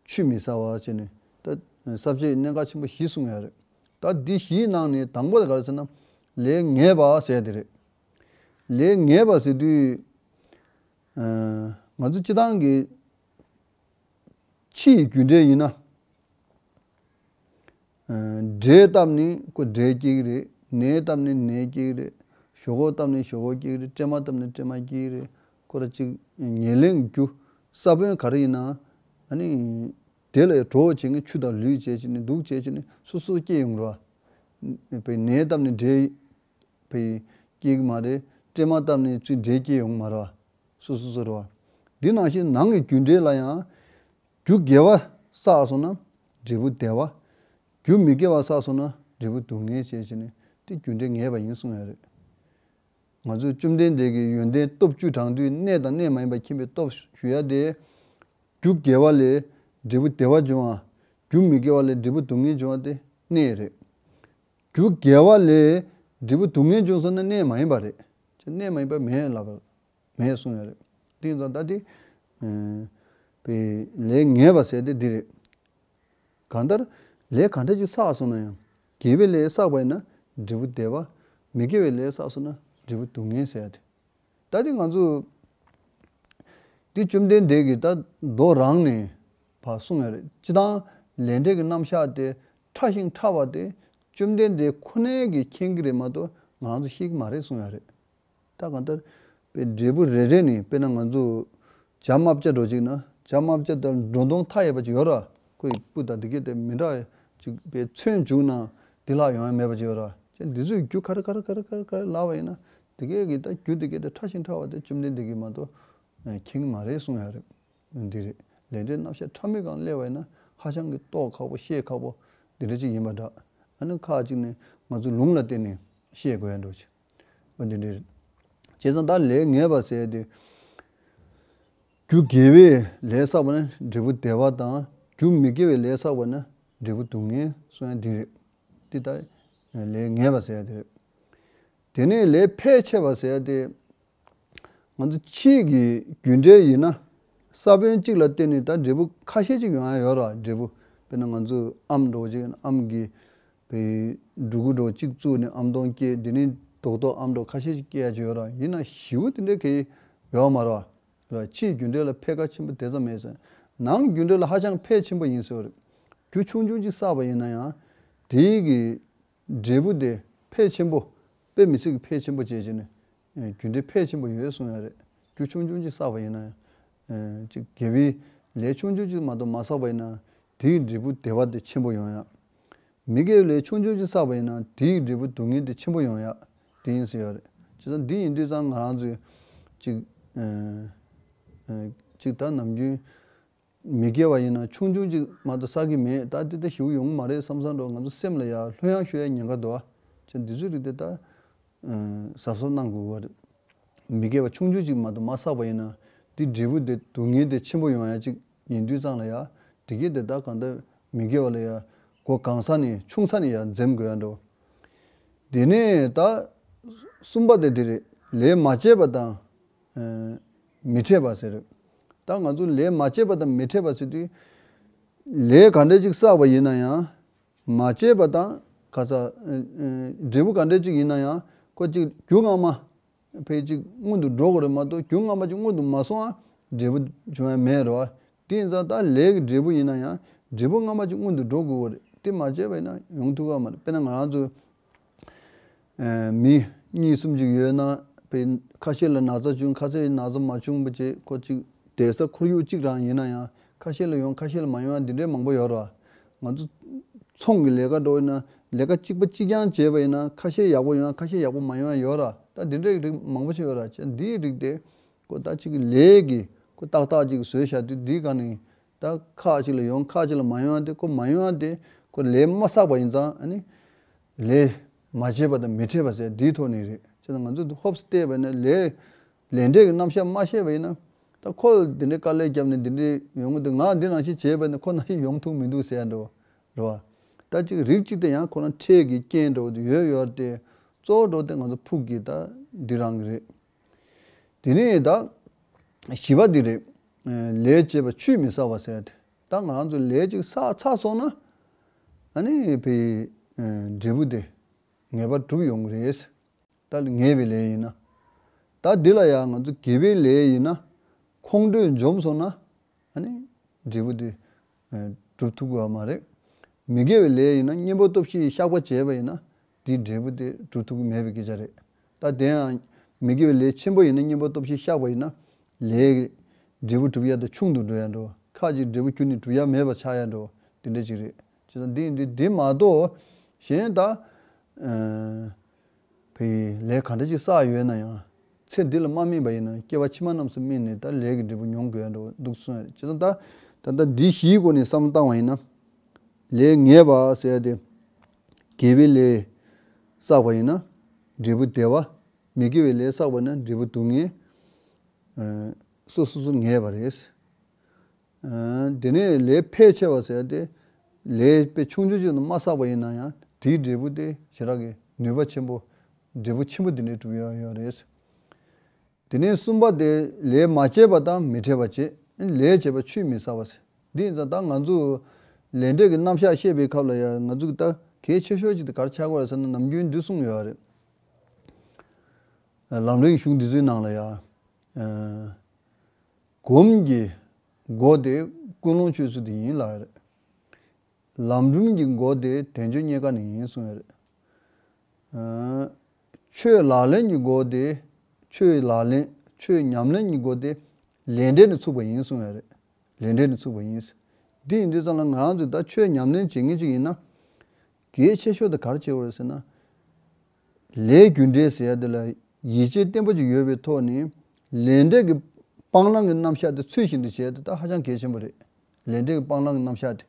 ཆུད་མི་ཟ་བ་བྱས་ནས་ད་ས་བཅད་གནད་འགག་ཆེན་པོ་བཞི་གསུངས་ཡོད་རེད། ད་འདི་བཞིའི་ནང་ནས་དང་པོ་དེ་ག་རེ་ཟེར་ན། ལས་ངན་པ་ཟེར་དེ་རེད། ལས་ངན་པ་ཟེར་དུས་ཨ་ང་ཚོ་སྤྱི་བཏང་གི་ཕྱི་ཡི་རྒྱུ་འབྲས་ཡིན་ན། ཨ་འབྲས་བཏབ་ནས་ཁོ་འབྲས་སྐྱེ་གི་རེད། ནས་བཏབ་ནས་ནས་སྐྱེ་གི་རེད། ཞོག་ཁོག་བཏབ་ནས་ཞོག་ཁོག་སྐྱེ་གི་རེད། སྲན་མ་བཏབ་ནས་སྲན་མ་སྐྱེ་གི་རེད། ཁོ་ར་གཅིག་ཉེར་ལེན་རྒྱུ་ས་བོན་ག་རེ་ཡིན་ན་ཨ་ནི་ དེ་ལ་གྲོགས་བྱེད་མཁན་ཆུ་དང་ལུད་བྱས་བྱས་ནས་དུག་བྱས་བྱས་ནས་སོ་སོ་སྐྱེ་ཡོང་རོ། པའི་ནད་བཏབ་ནས་འདྲེ་པའི་སྐྱེ་གི་མ་རེད། སྲན་མ་བཏབ་ནས་ཚུར་འདྲེ་སྐྱེ་ཡོང་མ་རེད། སོ་སོ་སོ་རེད་བ། འདི་ནང་བཞིན་ནང་གི་རྒྱུ་འབྲས་ལ་ཡང་རྒྱུ་དགེ་བ་བསགས་སོང་ན་འབྲས་བུ་བདེ་བ། རྒྱུ་མི་དགེ་བ་བསགས་སོང་ན་འབྲས་བུ་སྡུག་བསྔལ་བྱས་བྱས་ནས་དེ་རྒྱུ་འབྲས་ངེས་པ་ཡིན་གསུངས་ཡ་རེད། ང་ཚོས་བཅོམ་ལྡན་འདས་ཀྱི་ཡོན་ཏན་སྟོབས་བཅུ་དྲངས་དུས་གནས་དང་གནས་མ་ཡིན་པ་མཁྱེན་པའི་སྟོབས་ཞུ་ཡ་དེ། རྒྱུ་དགེ་བ་ལས་འབྲས་བུ་བདེ་བ་འབྱུང་བ། རྒྱུ་མི་དགེ་བ་ལས་འབྲས་བུ་སྡུག་བསྔལ་འབྱུང་བ་དེ་གནས་རེད། རྒྱུ་དགེ་བ་ལས་འབྲས་བུ་སྡུག་བསྔལ་འབྱུང་སོང་ན་གནས་མ་ཡིན་པ་རེད། ཅེས་གནས་མ་ཡིན་པ་མེད་ལབ་མེད་གསུང་ཡ་རེད། དེ་ཡིན་ཙང་ད་དེ་ཨ་པའི་ལས་ངེས་པ་ཟེར་དེ་འདི་རེད། གང་ལྟར་ལས་ག་འདྲ་ཅིག་བསགས་སོང་ན་ཡང་དགེ་བའི་ལས་བསགས་པ་ཡིན་ན་འབྲས་བུ་བདེ་བ། མི་དགེ་བའི་ལས་བསགས་སོང་ན་འབྲས་བུ་སྡུག་བསྔལ་ཟེར་ཡ་དེ། ད་དེ་ང་ཚོ་འདི་བཅོམ་ལྡན་འདས་ཀྱིས་ད་མདོ་རང་ནས་ཕར་གསུངས་ཡ་རེད། སྤྱིར་བཏང་ལས་འབྲས་ཀྱི་རྣམ་གཞག་དེ་ཕྲ་ཞིང་ཕྲ་བ་དེ་བཅོམ་ལྡན་འདས་ཁོ་ནའི་གིས་མཁྱེན་གྱི་རེད་མ་གཏོགས་ང་རང་ཚོ་ཤེས་ཀྱི་མ་རེད་གསུངས་ཡ་རེད། ད་གང་ལྟར་པའི་འབྲས་བུ་རེ་རེ་ནས་དཔེར་ན་ང་ཚོ་བྱ་རྨ་བྱ་འདྲ་ཅིག་ན་བྱ་རྨ་བྱ་དང་འགྲོ་མཐོང་མཐའ་ཡས་པ་ཅིག་ཡོད་ར། ཁོ་ཡི་སྤུ་དང་དེ་གས་དེ་མི་འདྲ་ཅིག་པའི་ཚོན་བྱུག་ན་དེ་ལྷག་ཡོང་ཡ་མེད་པ་ཅིག་ཡོད་ར། ཅེས་འདི་ཚོའི་རྒྱུ་ག་རེ་ག་རེ་ག་རེ་ག་རེ་ག་རེ་ལབ་པ་ཡིན་ན་དེ་གས་ཀྱི་ད་རྒྱུ་དེ་གས་དེ་ཕྲ་ཞིང་ཕྲ་བ་དེ་བཅོམ་ལྡན་འདས་ཀྱིས་མ་གཏོགས་མཁྱེན་གྱི་མ་རེད་གསུངས་ཡ་རེད། འདི་རེད། ལས་འབྲས་རྣམ་གཞག་ཕྲ་མོའི་སྒང་སླེབས་པ་ཡིན་ན་ཧ་ཅང་གི་རྟོགས་ཁག་པོ་ཤེས་ཁག་པོ་འདི་འདྲ་ཅིག་ཡིན་པ་འདྲ། ཨ་ནི་ཁག་ཅིག་ནི་ང་ཚོ་ལུང་ལ་བརྟེན་ནས་ཤེས་དགོས་ཡ་འདྲ་ཅིག་འོ་འདི་འདྲ་རེད། བྱས་ཙང་ད་ལས་ངེས་པ་ཟེར་ཡ་དེ། རྒྱུ་དགེ་བའི་ལས་བསགས་པ་ན་འབྲས་བུ་བདེ་བ་དང་རྒྱུ་མི་དགེ་བའི་ལས་བསགས་པ་ན་འབྲས་བུ་སྡུག་བསྔལ་གསུངས་ཡ་འདི་རེད། འདི་ལྟར་ལས་ངེས་པ་ཟེར་ཡ་དེ་རེད། དེ་ནས་ལས་ཕལ་ཆེ་བ་ཟེར་ཡ་དེ། ང་ཚོ་ཕྱིའི་གི་རྒྱུ་འབྲས་ཡིན་ན་ས་བོན་གཅིག་ལ་བརྟེན་ནས་ད་འབྲས་བུ་ཁ་ཤས་ཅིག་ཡོང་ཡ་ཡོད་ར། འབྲས་བུ་དཔེར་ན་ང་ཚོ་ཨམ་འདྲ་བོ་ཅིག་ཡིན་ན་ཨམ་གི་བའི་འབྲུ་གུ་འདྲ་བོ་གཅིག་བཙུགས་ནས་ཨམ་སྡོང་སྐྱེས། དེ་ནས་རྡོག་རྡོག་ཨམ་འདྲ་བོ་ཁ་ཤས་ཅིག་སྐྱེ་ཡ་ཅིག་ཡོད་ར། ཡིན་ན་ཞེ་པོ་དེ་འདྲའི་གི་ཡོད་མ་རེད་བ། ར་ཕྱིའི་རྒྱུ་འབྲས་ལ་ཕལ་ཁ་ཆེན་པོ་དེ་ཙམ་མེད་ཟེར། ནང་རྒྱུ་འབྲས་ལ་ཧ་ཅང་ཕལ་ཆེན་པོ་ཡིན་ཟེར་བ་རེད། རྒྱུ་ཆུང་ཆུང་ཅིག་བསགས་པ་ཡིན་ན་ཡང་དེའི་གི་འབྲས་བུ་དེ་ཕལ་ཆེན་པོ། དཔེ་མི་སྲིད་ཀྱི་ཕལ་ཆེན་པོ་བྱས་བྱས་ནས་རྒྱུ་འབྲས་ཕལ་ཆེན་པོ་ཡོད་གསུང་ཡ་རེད། རྒྱུ་ཆུང་ཆུང་ཅིག་བསགས་པ་ཡིན་ན་ཡང་ཅིག་དགེ་བའི་ལས་ཆུང་ཆུང་ཅིག་མ་གཏོགས་མ་བསགས་པ་ཡིན་ན་དེའི་འབྲས་བུ་བདེ་བ་དེ་ཆེན་པོ་ཡོང་ཡ། མི་དགེ་བའི་ལས་ཆུང་ཆུང་ཅིག་བསགས་པ་ཡིན་ན་དེའི་འབྲས་བུ་སྡུག་བསྔལ་དེ་ཆེན་པོ་ཡོང་ཡ། དེ་ཡིན་ཟེར་ཡོད་རེད། བྱས་ཙང་འདི་ཡིན་དུས་ཙང་ང་རང་ཚོས་ཅིག་ཨ་ཨ་ཅིག་ད་ནམ་རྒྱུན་མི་དགེ་བ་ཡིན་ན་ཆུང་ཆུང་ཅིག་མ་གཏོགས་བསགས་ཀྱི་མེད། ད་འདི་ལྟ་ཞིག་ཡོང་གི་མ་རེད་བསམ་བསམ་འགྲོ། ང་ཚོ་སེམས་ལ་ཡ་ལྷོད་ཡངས་ཤོད་ཡ་ཉེན་ཁ་འདུག་ཨ། བྱས་འདི་ཚོའི་རིགས་དེ་ད་གཟབ་གཟབ་གནང་དགོས་པ་རེད། མི་དགེ་བ་ཆུང་ཆུང་ཅིག་མ་གཏོགས་མ་བསགས་པ་ཡིན་ན་དེ་འབྲས་བུ་དེ་སྡུག་བསྔལ་དེ་ཆེན་པོ་ཡོང་ཡ་ཅིག་ཡིན་དུས་ཙང་ལ་ཡ་དེ་གས་དེ་ད་གང་ལྟར་མི་དགེ་བ་ལ་ཡ་འགོ་གང་ས་ནས་ཆུང་ས་ནས་ཡ་འཛེམ་དགོས་ཡ་འགྲོ། དེ་ནས་ད་གསུམ་པ་དེ་དེ་རེད། ལས་མ་བྱས་པ་དང་ཨ་མི་འཕྲད་པ་ཟེར། ད་ང་ཚོ་ལས་མ་བྱས་པ་དང་མི་འཕྲད་པ་ཟེར་དུས་ལས་ག་འདྲ་ཅིག་བསགས་པ་ཡིན་ན་ཡང་མ་བྱས་པ་དང་ཁ་ཚ་ཨ་ཨ་འབྲས་བུ་ག་འདྲ་ཅིག་ཡིན་ན་ཡང་ཁོ་ཅིག་རྒྱུ་སྔ་མ་ཕལ་ཅིག་སྔོན་དུ་འགྲོ་དགོས་རེད་མ་གཏོགས་རྒྱུ་སྔ་མ་ཅིག་སྔོན་དུ་མ་སོང་ཨ་འབྲས་བུ་བྱུང་ཡ་མེད་རེད་བ། དེ་ཡིན་ཙང་ད་ལས་ཀྱི་འབྲས་བུ་ཡིན་ན་ཡང་འབྲས་བུ་སྔ་མ་ཅིག་སྔོན་དུ་འགྲོ་དགོས་རེད། དེ་མ་བྱས་པ་ཡིན་ན་ཡོང་ཐུབ་ཀྱི་མ་རེད། དཔེར་ན་ང་རང་ཚོ་ཨ་མི་གཉིས་གསུམ་ཅིག་ཡོད་ན་དཔེ་ཁ་ཤས་ལ་ན་ཚ་བྱུང་། ཁ་ཤས་ན་ཚ་མ་བྱུང་བ་བྱས་ཁོ་ཅིག་བསྡད་ས་ཁོར་ཡུག་གཅིག་རང་ཡིན་ན་ཡང་ཁ་ཤས་ལ་ཡོང་ཁ་ཤས་ལ་མ་ཡོང་ཡ་འདི་འདྲའི་མང་པོ་ཡོད་རེད་བ། ང་ཚོ་ཚོང་གི་ལས་ཀ་འགྲོ་ཡིན་ན་ལས་ཀ་གཅིག་པ་གཅིག་རྐྱང་བྱས་པ་ཡིན་ན་ཁ་ཤས་ཡག་པོ་ཡོང་ཡ་ཁ་ཤས་ཡག་པོ་མ་ཡོང་ཡ་ཡོད་ར། ད་འདི་འདྲའི་རིགས་མང་པོ་ཞིག་ཡོད་ར། བྱས་འདིའི་རིགས་དེ་ཁོ་ད་ཅིག་ལས་ཀྱི་ཁོ་ཏག་ཏག་ཅིག་བཟོས་བཞག་དུས་འདིའི་སྒང་ནས་ད་ཁག་ཅིག་ལ་ཡོང་ཁག་ཅིག་ལ་མ་ཡོང་ཡ་དེ་ཁོ་མ་ཡོང་ཡ་དེ་ཁོ་ལས་མ་བསགས་པ་ཡིན་ཙང་ཨ་ནི་ལས་མ་བྱས་པ་དང་མི་འཕྲད་པ་ཟེར་འདིའི་ཐོག་ནས་རེད། བྱས་ཙང་ང་ཚོ་ཧོབ་སེ་བལྟས་པ་ཡིན་ན་ལས་ལས་འབྲས་ཀྱི་རྣམ་གཞག་མ་ཤེས་པ་ཡིན་ན་ད་ཁོ་འདི་འདྲའི་དཀའ་ལས་བརྒྱབ་ནས་འདི་འདྲའི་ཡོང་གི་འདུག་ང་འདི་ནང་བཞིན་བྱས་པ་ཡིན་ན་ཁོ་ནང་བཞིན་ཡོང་ཐུབ་མི་འདུག་ཟེར་ཡ་འགྲོ་རེད་བ། ད་ཅིག་རིགས་གཅིག་དེ་ཡང་ཁོ་རང་འཕྲལ་གྱི་རྐྱེན་འགྲོ་དུས་ཡོད་ཡོད་དེ་གཙོ་བོ་འགྲོ་དེ་ང་ཚོ་ཕུགས་ཀྱི་ད་འདི་རང་གི་རེད། དེ་ནས་ད་བཞི་པ་འདི་རེད། ལས་བྱས་པ་ཆུད་མི་ཟ་བ་ཟེར་ཏེ། ད་ང་རང་ཚོ་ལས་ཅིག་བསགས་ཚར་སོང་ན་ཨ་ནི་བའི་འབྲས་བུ་དེ་ངེས་པར་འགྲུབ་ཡོང་གི་རེད། ད་ངེས་པའི་ལས་ཡིན་ན། ད་འདི་ལ་ཡང་ང་ཚོ་དགེ་བའི་ལས་ཡིན་ན་ཁོང་ཁྲོས་འཇོམས་སོང་ན་ཨ་ནི་འབྲས་བུ་དེ་ཨ་འགྲུབ་ཐུབ་ཀྱི་ཡོད་མ་རེད། མི་དགེ་བའི་ལས་ཡིན་ན་གཉེན་པོ་སྟོབས་བཞིའི་བཤགས་པ་བྱས་པ་ཡིན་ན་དེའི་འབྲས་བུ་དེ་འགྲུབ་ཐུབ་ཀྱི་མེད་པའི་སྐད་ཆ་རེད། ད་དེ་ཡང་མི་དགེ་བའི་ལས་ཆེན་པོ་ཡིན་ན་གཉེན་པོ་སྟོབས་བཞིས་བཤགས་པ་ཡིན་ན་ལས་འབྲས་བུ་འགྲུབ་ཡ་དེ་ཆུང་དུ་འགྲོ་ཡ་འགྲོ། ཁ་ཅིག་འབྲས་བུ་ཁྱོན་ནས་གྲུབ་ཡ་མེད་པ་ཆགས་ཡ་འགྲོ་དེ་འདྲ་ཅིག་རེད། བྱས་ཙང་འདི་འདི་འདི་མ་གཏོགས་གཞན་ད། ཨ། བའི་ལས་ག་འདྲ་ཅིག་བསགས་ཡོད་ན་ཡང་ཚེ་འདི་ལ་མ་སྨིན་པ་ཡིན་ན་སྐྱེ་བ་ཕྱི་མ་རྣམས་སུ་སྨིན་ནས་ད་ལས་ཀྱི་འབྲས་བུ་མྱོང་དགོས་ཡ་འགྲོ་འདུག་གསུངས་ཡ་རེད། བྱས་ཙང་ད་ད་ལྟ་འདི་བཞིའི་སྒོ་ནས་བསམ་བློ་བཏང་བ་ཡིན་ན། ལས་ངན་པ་ཟེར་ཡ་དེ། དགེ་བའི་ལས་བསགས་པ་ཡིན་ན་འབྲས་བུ་བདེ་བ། མི་དགེ་བའི་ལས་བསགས་པ་ན་འབྲས་བུ་སྡུག་བསྔལ། ཨ། སོ་སོ་སོ་ངེས་པ་རེད། ཨ། དེ་ནས་ལས་ཕལ་ཆེ་བ་ཟེར་ཏེ། ལས་དཔེ་ཆུང་ཆུང་ཅིག་ནས་མ་བསགས་པ་ཡིན་ན་ཡང་དེའི་འབྲས་བུ་དེ་ཞེ་དྲག་གི་ནུས་པ་ཆེན་པོ། འབྲས་བུ་ཆེན་པོ་དེ་འདྲའི་གྲུབ་ཡོད་ཡོད་རེད། དེ་ནས་གསུམ་པ་དེ་ལས་མ་བྱས་པ་དང་མི་འཕྲད་པ་བྱེད། ལས་བྱས་པ་ཆུད་མི་ཟ་བ་ཟེར། འདི་ཡིན་ཙང་ད་ང་ཚོ་ལས་འབྲས་ཀྱི་རྣམ་གཞག་བཤད་པའི་སྐབས་ལ་ཡང་ང་ཚོ་ད་གལ་ཆེ་ཤོས་ཅིག་དེ་ག་རེ་ཆགས་ཀྱི་ཡོད་རེད་ཟེར་ན་ནམ་རྒྱུན་འདི་གསུངས་ཡོད་རེད། ལམ་རིམ་གཞུང་འདི་ཚོའི་ནང་ལ་ཡང་། ཨ། སྒོམ་གྱི་སྒོ་དེ་ཀུན་སློང་ཆོས་ཚུལ་དེ་ཡིན་ལབ་ཡ་རེད། ལམ་རིམ་གྱི་སྒོ་དེ་དལ་འབྱོར་རྙེད་དཀའ་ནི་ཡིན་གསུངས་ཡ་རེད། ཨ། ཆོས་ལག་ལེན་གྱི་སྒོ་དེ་ཆོས་ལག་ལེན་ཆོས་ཉམས་ལེན་གྱི་སྒོ་དེ་ལས་འབྲས་ནི་ཚུགས་པ་ཡིན་གསུངས་ཡ་རེད། ལས་འབྲས་ནི་ཚུགས་པ་ཡིན། འདི་ཡིན་དུས་ཙམ་ལ་ང་རང་ཚོས་ད་ཆོས་ཉམས་ལེན་བྱེད་མཁན་ཅིག་ཡིན་ན། གལ་ཆེ་ཤོས་དེ་ག་རེ་བྱེད་དགོས་རེད་ཟེར་ན། ལས་རྒྱུ་འབྲས་ཟེར་ཡ་དེ་ལ་ཡིད་ཆེས་བརྟན་པོ་ཅིག་ཡོད་པའི་ཐོག་ནས་ལས་འབྲས་ཀྱི་སྤང་བླང་གི་རྣམ་གཞག་དེ་ཚུལ་བཞིན་དུ་བྱེད་ཡ་དེ་ད་ཧ་ཅང་གལ་ཆེན་པོ་རེད། ལས་འབྲས་ཀྱི་སྤང་བླང་གི་རྣམ་གཞག་དེ།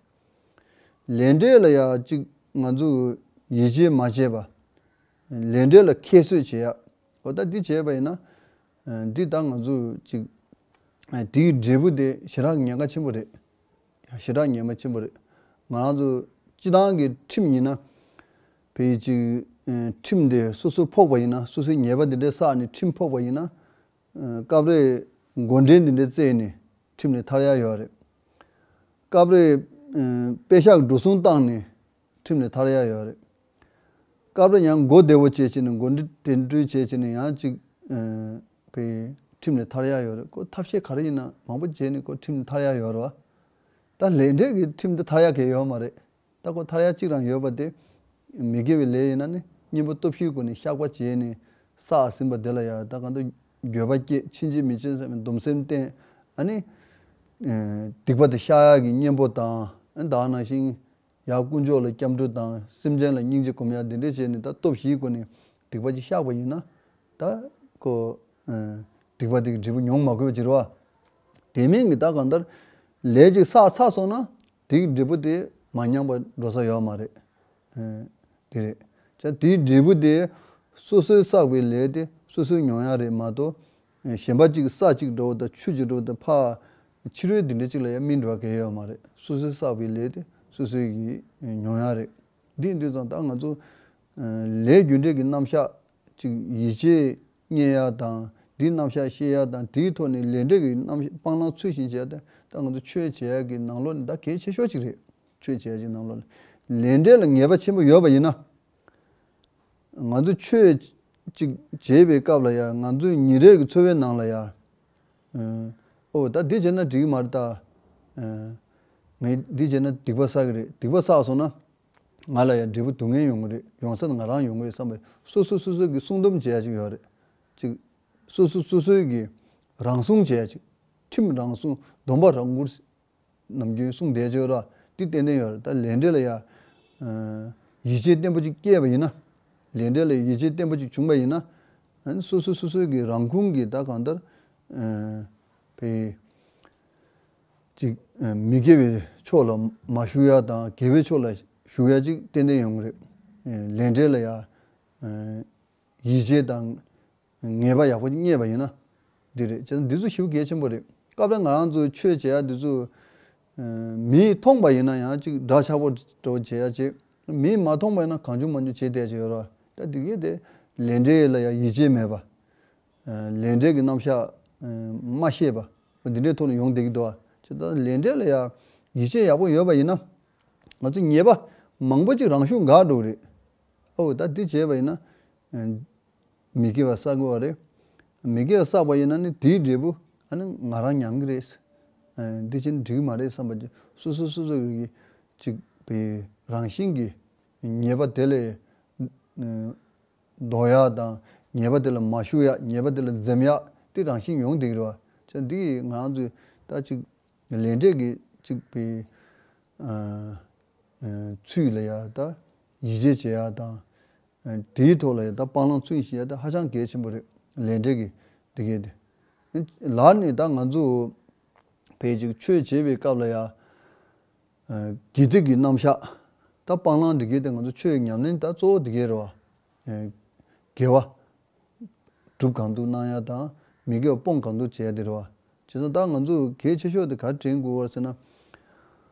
ལས་འབྲས་ལ་ཡ་གཅིག་ང་ཚོ་ཡིད་ཆེས་མ་བྱས་པ། ལས་འབྲས་ལ་ཁྱད་གསོད་བྱེད་ཡ། འོ་ད་འདི་བྱས་པ་ཡིན་ན། འདི་ད་ང་ཚོ་གཅིག་དེའི་འབྲས་བུ་དེ་ཞེ་དྲག་ཉེན་ཁ་ཆེན་པོ་རེད། ཞེ་དྲག་ཉེན་ཁ་ཆེན་པོ་རེད། ང་རང་ཚོ་སྤྱི་བཏང་གི་ཁྲིམས་ཡིན་ན། བོད་ཀྱི་ཁྲིམས་དེ་སོ་སོ་ཕོག་པ་ཡིན་ན་སོ་སོའི་ཉེས་པ་འདི་འདྲའི་བསགས་ནས་ཁྲིམས་ཕོག་པ་ཡིན་ན། སྐབས་རེ་མགོ་འདྲེན་འདི་འདྲའི་བཙལ་ནས་ཁྲིམས་ལས་ཐར་ཡ་ཡོད་རེད། སྐབས་རེ་པེ་ཤག་འགྲོ་སོང་བཏང་ནས་ཁྲིམས་ལས་ཐར་ཡ་ཡོད་རེད། སྐབས་རེ་ཡང་མགོ་བདེ་བོ་བྱས་བྱས་ནས་མགོ་འདྲེན་བྱས་བྱས་ནས་ཡང་ཅིག་པའི་ཁྲིམས་ལས་ཐར་ཡ་ཡོད་རེད། ཁོ་ཐབས་ཤེས་ག་རེ་ཡིན་ན་མང་པོ་བྱས་ནས་ཁོ་ཁྲིམས་ཐར་ཡ་ཡོད་རེད་བ། ད་ལས་འབྲས་ཀྱི་ཁྲིམས་དེ་ཐར་ཡ་གང་ཡོད་མ་རེད། ད་ཁོ་ཐར་ཡ་གཅིག་རང་ཡོད་པ་དེ། མི་དགེ་བའི་ལས་ཡིན་ན་ནི་གཉེན་པོ་སྟོབས་བཞིའི་སྒོ་ནས་བཤགས་པ་བྱས་ནས་བསགས་ཟིན་པ་དེ་ལ་ཡང་ད་གང་ལྟར་འགྱོད་པ་སྐྱེས་ཕྱིན་ཅི་མི་ཕྱིན་བསམ་པའི་སྡོམ་སེམས་བསྟེན། ཨ་ནི། སྡིག་པ་དེ་བཤགས་ཡ་གི་གཉེན་པོ་དང་ཨ་ནི་ད་ག་ནང་བཞིན། ཡང་དཀོན་མཆོག་ལ་སྐྱབས་འགྲོ་དང་སེམས་ཅན་ལ་སྙིང་རྗེ་སྒོམ་ཡ་འདི་འདྲ་བྱས་ནས་ད་སྟོབས་བཞིའི་སྒོ་ནས་སྡིག་པ་ཅིག་བཤགས་པ་ཡིན་ན། ད་ཁོ་སྡིག་པ་དེ་གི་འབྲས་བུ་མྱོང་མ་དགོས་པ་ཅིག་རེད་བ། དེ་མིན་གྱི་ད་གང་ལྟར་ལས་ཅིག་བསགས་ཚར་སོང་ན་དེ་གི་འབྲས་བུ་དེ་མ་མྱངས་པ་འགྲོ་ས་ཡོད་མ་རེད། དེ་རེད། ཅག་དེའི་འབྲས་བུ་དེ་སོ་སོའི་བསགས་པའི་ལས་དེ་སོ་སོའི་མྱོང་ཡ་རེད་མ་གཏོགས། གཞན་པ་གཅིག་ས་གཅིག་འགྲོ་བ་དང་ཆུ་གཅིག་འགྲོ་བ་དང་ཕར་ཕྱི་རོལ་འདི་འདྲ་གཅིག་ལ་ཡང་སྨིན་འགྲོ་བ་གང་ཡོད་མ་རེད། སོ་སོའི་བསགས་པའི་ལས་དེ་སོ་སོའི་གི་མྱོང་ཡ་རེད། འདི་ཡིན་དུས་ཙང་ད་ང་ཚོ་ལས་རྒྱུ་འབྲས་ཀྱི་རྣམ་གཞག་ཅིག་ཡིད་ཆེས་རྙེད་ཡ་དང་འདིའི་རྣམ་གཞག་ཤེས་ཡ་དང་དེའི་ཐོག་ནས་ལས་འབྲས་ཀྱི་རྣམ་སྤང་བླང་ཚུལ་བཞིན་བྱས་ཏེ་ད་ང་ཚོ་ཆོས་བྱེད་ཡ་གི་ནང་ལོགས་ནས་ད་གལ་ཆེ་ཤོས་ཅིག་རེད། ཆོས་བྱེད་ཡ་གི་ནང་ལོགས་ནས་ལས་འབྲས་ལ་ངེས་པ་ཆེན་པོ་ཡོད་པ་ཡིན་ན། ང་ཚོ་ཆོས་ཅིག་བྱེད་པའི་སྐབས་ལ་ཡང་ང་ཚོའི་ཉིན་རེ་གི་འཚོ་བའི་ནང་ལ་ཡང་། ཨོ་ད་འདི་བྱས་ན་འགྲིག་གི་མ་རེད་ད། ངས་འདི་བྱས་ན་སྡིག་པ་བསགས་ཀྱི་རེད། སྡིག་པ་བསགས་སོང་ན་ང་ལ་ཡང་འབྲས་བུ་སྡུག་བསྔལ་ཡོང་གི་རེད། ཡོང་ས་ནི་ང་རང་ཡོང་གི་རེད་བསམ་པའི་སོ་སོ་སོ་སོ་གི་བསྲུང་སྡོམ་བྱེད་ཡ་ཅིག་ཡོད་རེད། ཅིག་སོ་སོ་སོ་སོའི་གི་རང་སྲུང་བྱེད་ཡ་ཅིག་ཁྲིམས་རང་སྲུང་སྡོམ་པ་རང་བཀུར། ནམ་རྒྱུན་གསུངས་བསྡད་ཡོད་ར། འདི་ཏན་ཏན་ཡོད་རེད། ད་ལས་འབྲས་ལ་ཡ། ཡིད་ཆེས་བརྟན་པོ་ཅིག་སྐྱེས་པ་ཡིན་ན། ལས་འབྲས་ལ་ཡིད་ཆེས་བརྟན་པོ་ཅིག་བྱུང་པ་ཡིན་ན། སོ་སོ་སོ་སོའི་གི་རང་ཁུངས་ཀྱི་ད་གང་ལྟར། བའི། ཅིག་མི་དགེ་བའི་ཕྱོགས་ལ་མ་ཞུགས་ཡ་དང་དགེ་བའི་ཕྱོགས་ལ་ཞུགས་ཡ་ཅིག་ཏན་ཏན་ཡོང་གི་རེད། ལས་འབྲས་ལ་ཡ། ཡིད་ཆེས་དང་། ངེས་པ་ཡག་པོ་རྙེད་པ་ཡིན་ན། འདི་རེད་བྱས་ན་འདི་ཚོ་ཞེ་པོ་གལ་ཆེན་པོ་རེད། སྐབས་རེ་ང་རང་ཚོ་ཆོས་བྱེད་ཡ་འདི་ཚོ། མིས་མཐོང་པ་ཡིན་ན་ཡང་ཅིག་འདྲ་ཆགས་པོ་འདྲ་བོ་བྱེད་ཡ་བྱེད། མིས་མ་མཐོང་པ་ཡིན་ན་གང་བྱུང་མང་བྱུང་བྱེད་བསྡད་ཀྱི་ཡོད་རེད། ད་འདི་གས་དེ་ལས་འབྲས་ལ་ཡང་ཡིད་ཆེས་མེད་པ། ལས་འབྲས་ཀྱི་རྣམ་གཞག་མ་ཤེས་པ། འདི་འདྲའི་ཐོག་ནས་ཡོང་བསྡད་ཀྱི་འདུག་བ། བྱས་ཙང་ལས་འབྲས་ལ་ཡང་ཡིད་ཆེས་ཡག་པོ་ཡོད་པ་ཡིན་ན། ང་ཚོ་ཉེས་པ་མང་པོ་ཅིག་རང་ཤུགས་འགག་འགྲོ་གི་རེད། ཨོ་ད་འདི་བྱས་པ་ཡིན་ན། མི་དགེ་བ་བསགས་དགོས་པ་རེད། མི་དགེ་བ་བསགས་པ་ཡིན་ན་ནི་དེའི་འབྲས་བུ་ཨ་ནི་ང་རང་མྱང་གི་རེད། འདི་བྱས་ན་འགྲིག་གི་མ་རེད་བསམ་པ་ཅིག་སོ་སོ་སོ་སོ་གི་ཅིག་པའི་རང་བཞིན་གྱི་ཉེས་པ་དེ་ལས་ལྡོག་ཡག་དང་ཉེས་པ་དེ་ལ་མ་ཞུགས་ཡག་ཉེས་པ་དེ་ལ་འཛེམ་ཡག་དེ་རང་བཞིན་ཡོང་བསྡད་ཀྱི་རེད་བ། བྱས་ཙང་འདི་ང་རང་ཚོས་ད་ཅིག་ལས་འབྲས་ཀྱི་གཅིག་པའི་ཨ་ཨ་ཚུལ་ལ་ཡ་ད་ཡིད་ཆེས་བྱེད་ཡ་དང་། ཨ་དེའི་ཐོག་ལ་ཡ་ད་སྤང་བླང་ཚུལ་བཞིན་ཡ་ད་ཧ་ཅང་གལ་ཆེན་པོ་རེད། ལས་འབྲས་ཀྱི་དེ་གས་དེ། ལར་ནས་ད་ང་ཚོ་ཕལ་ཆེར་ཆོས་བྱེད་པའི་སྐབས་ལ་ཡ། ཨ་དགེ་སྡིག་གི་རྣམ་གཞག་ད་སྤང་བླང་འདི་གའི་དེ་ང་ཚོ་ཆོས་ཉམས་ལེན་ད་གཙོ་བོ་འདི་གའི་རེད་བ། ཨ་དགེ་བ་སྒྲུབ་གང་ཐུབ་གནང་ཡ་དང་མི་དགེ་བ་སྤོང་གང་ཐུབ་བྱེད་ཡ་དེ་རེད་བ། བྱས་ཙང་ད་ང་ཚོ་གལ་ཆེ་ཤོས་དེ་ག་རེ་དྲན་དགོས་པ་རེད་ཟེར་ན།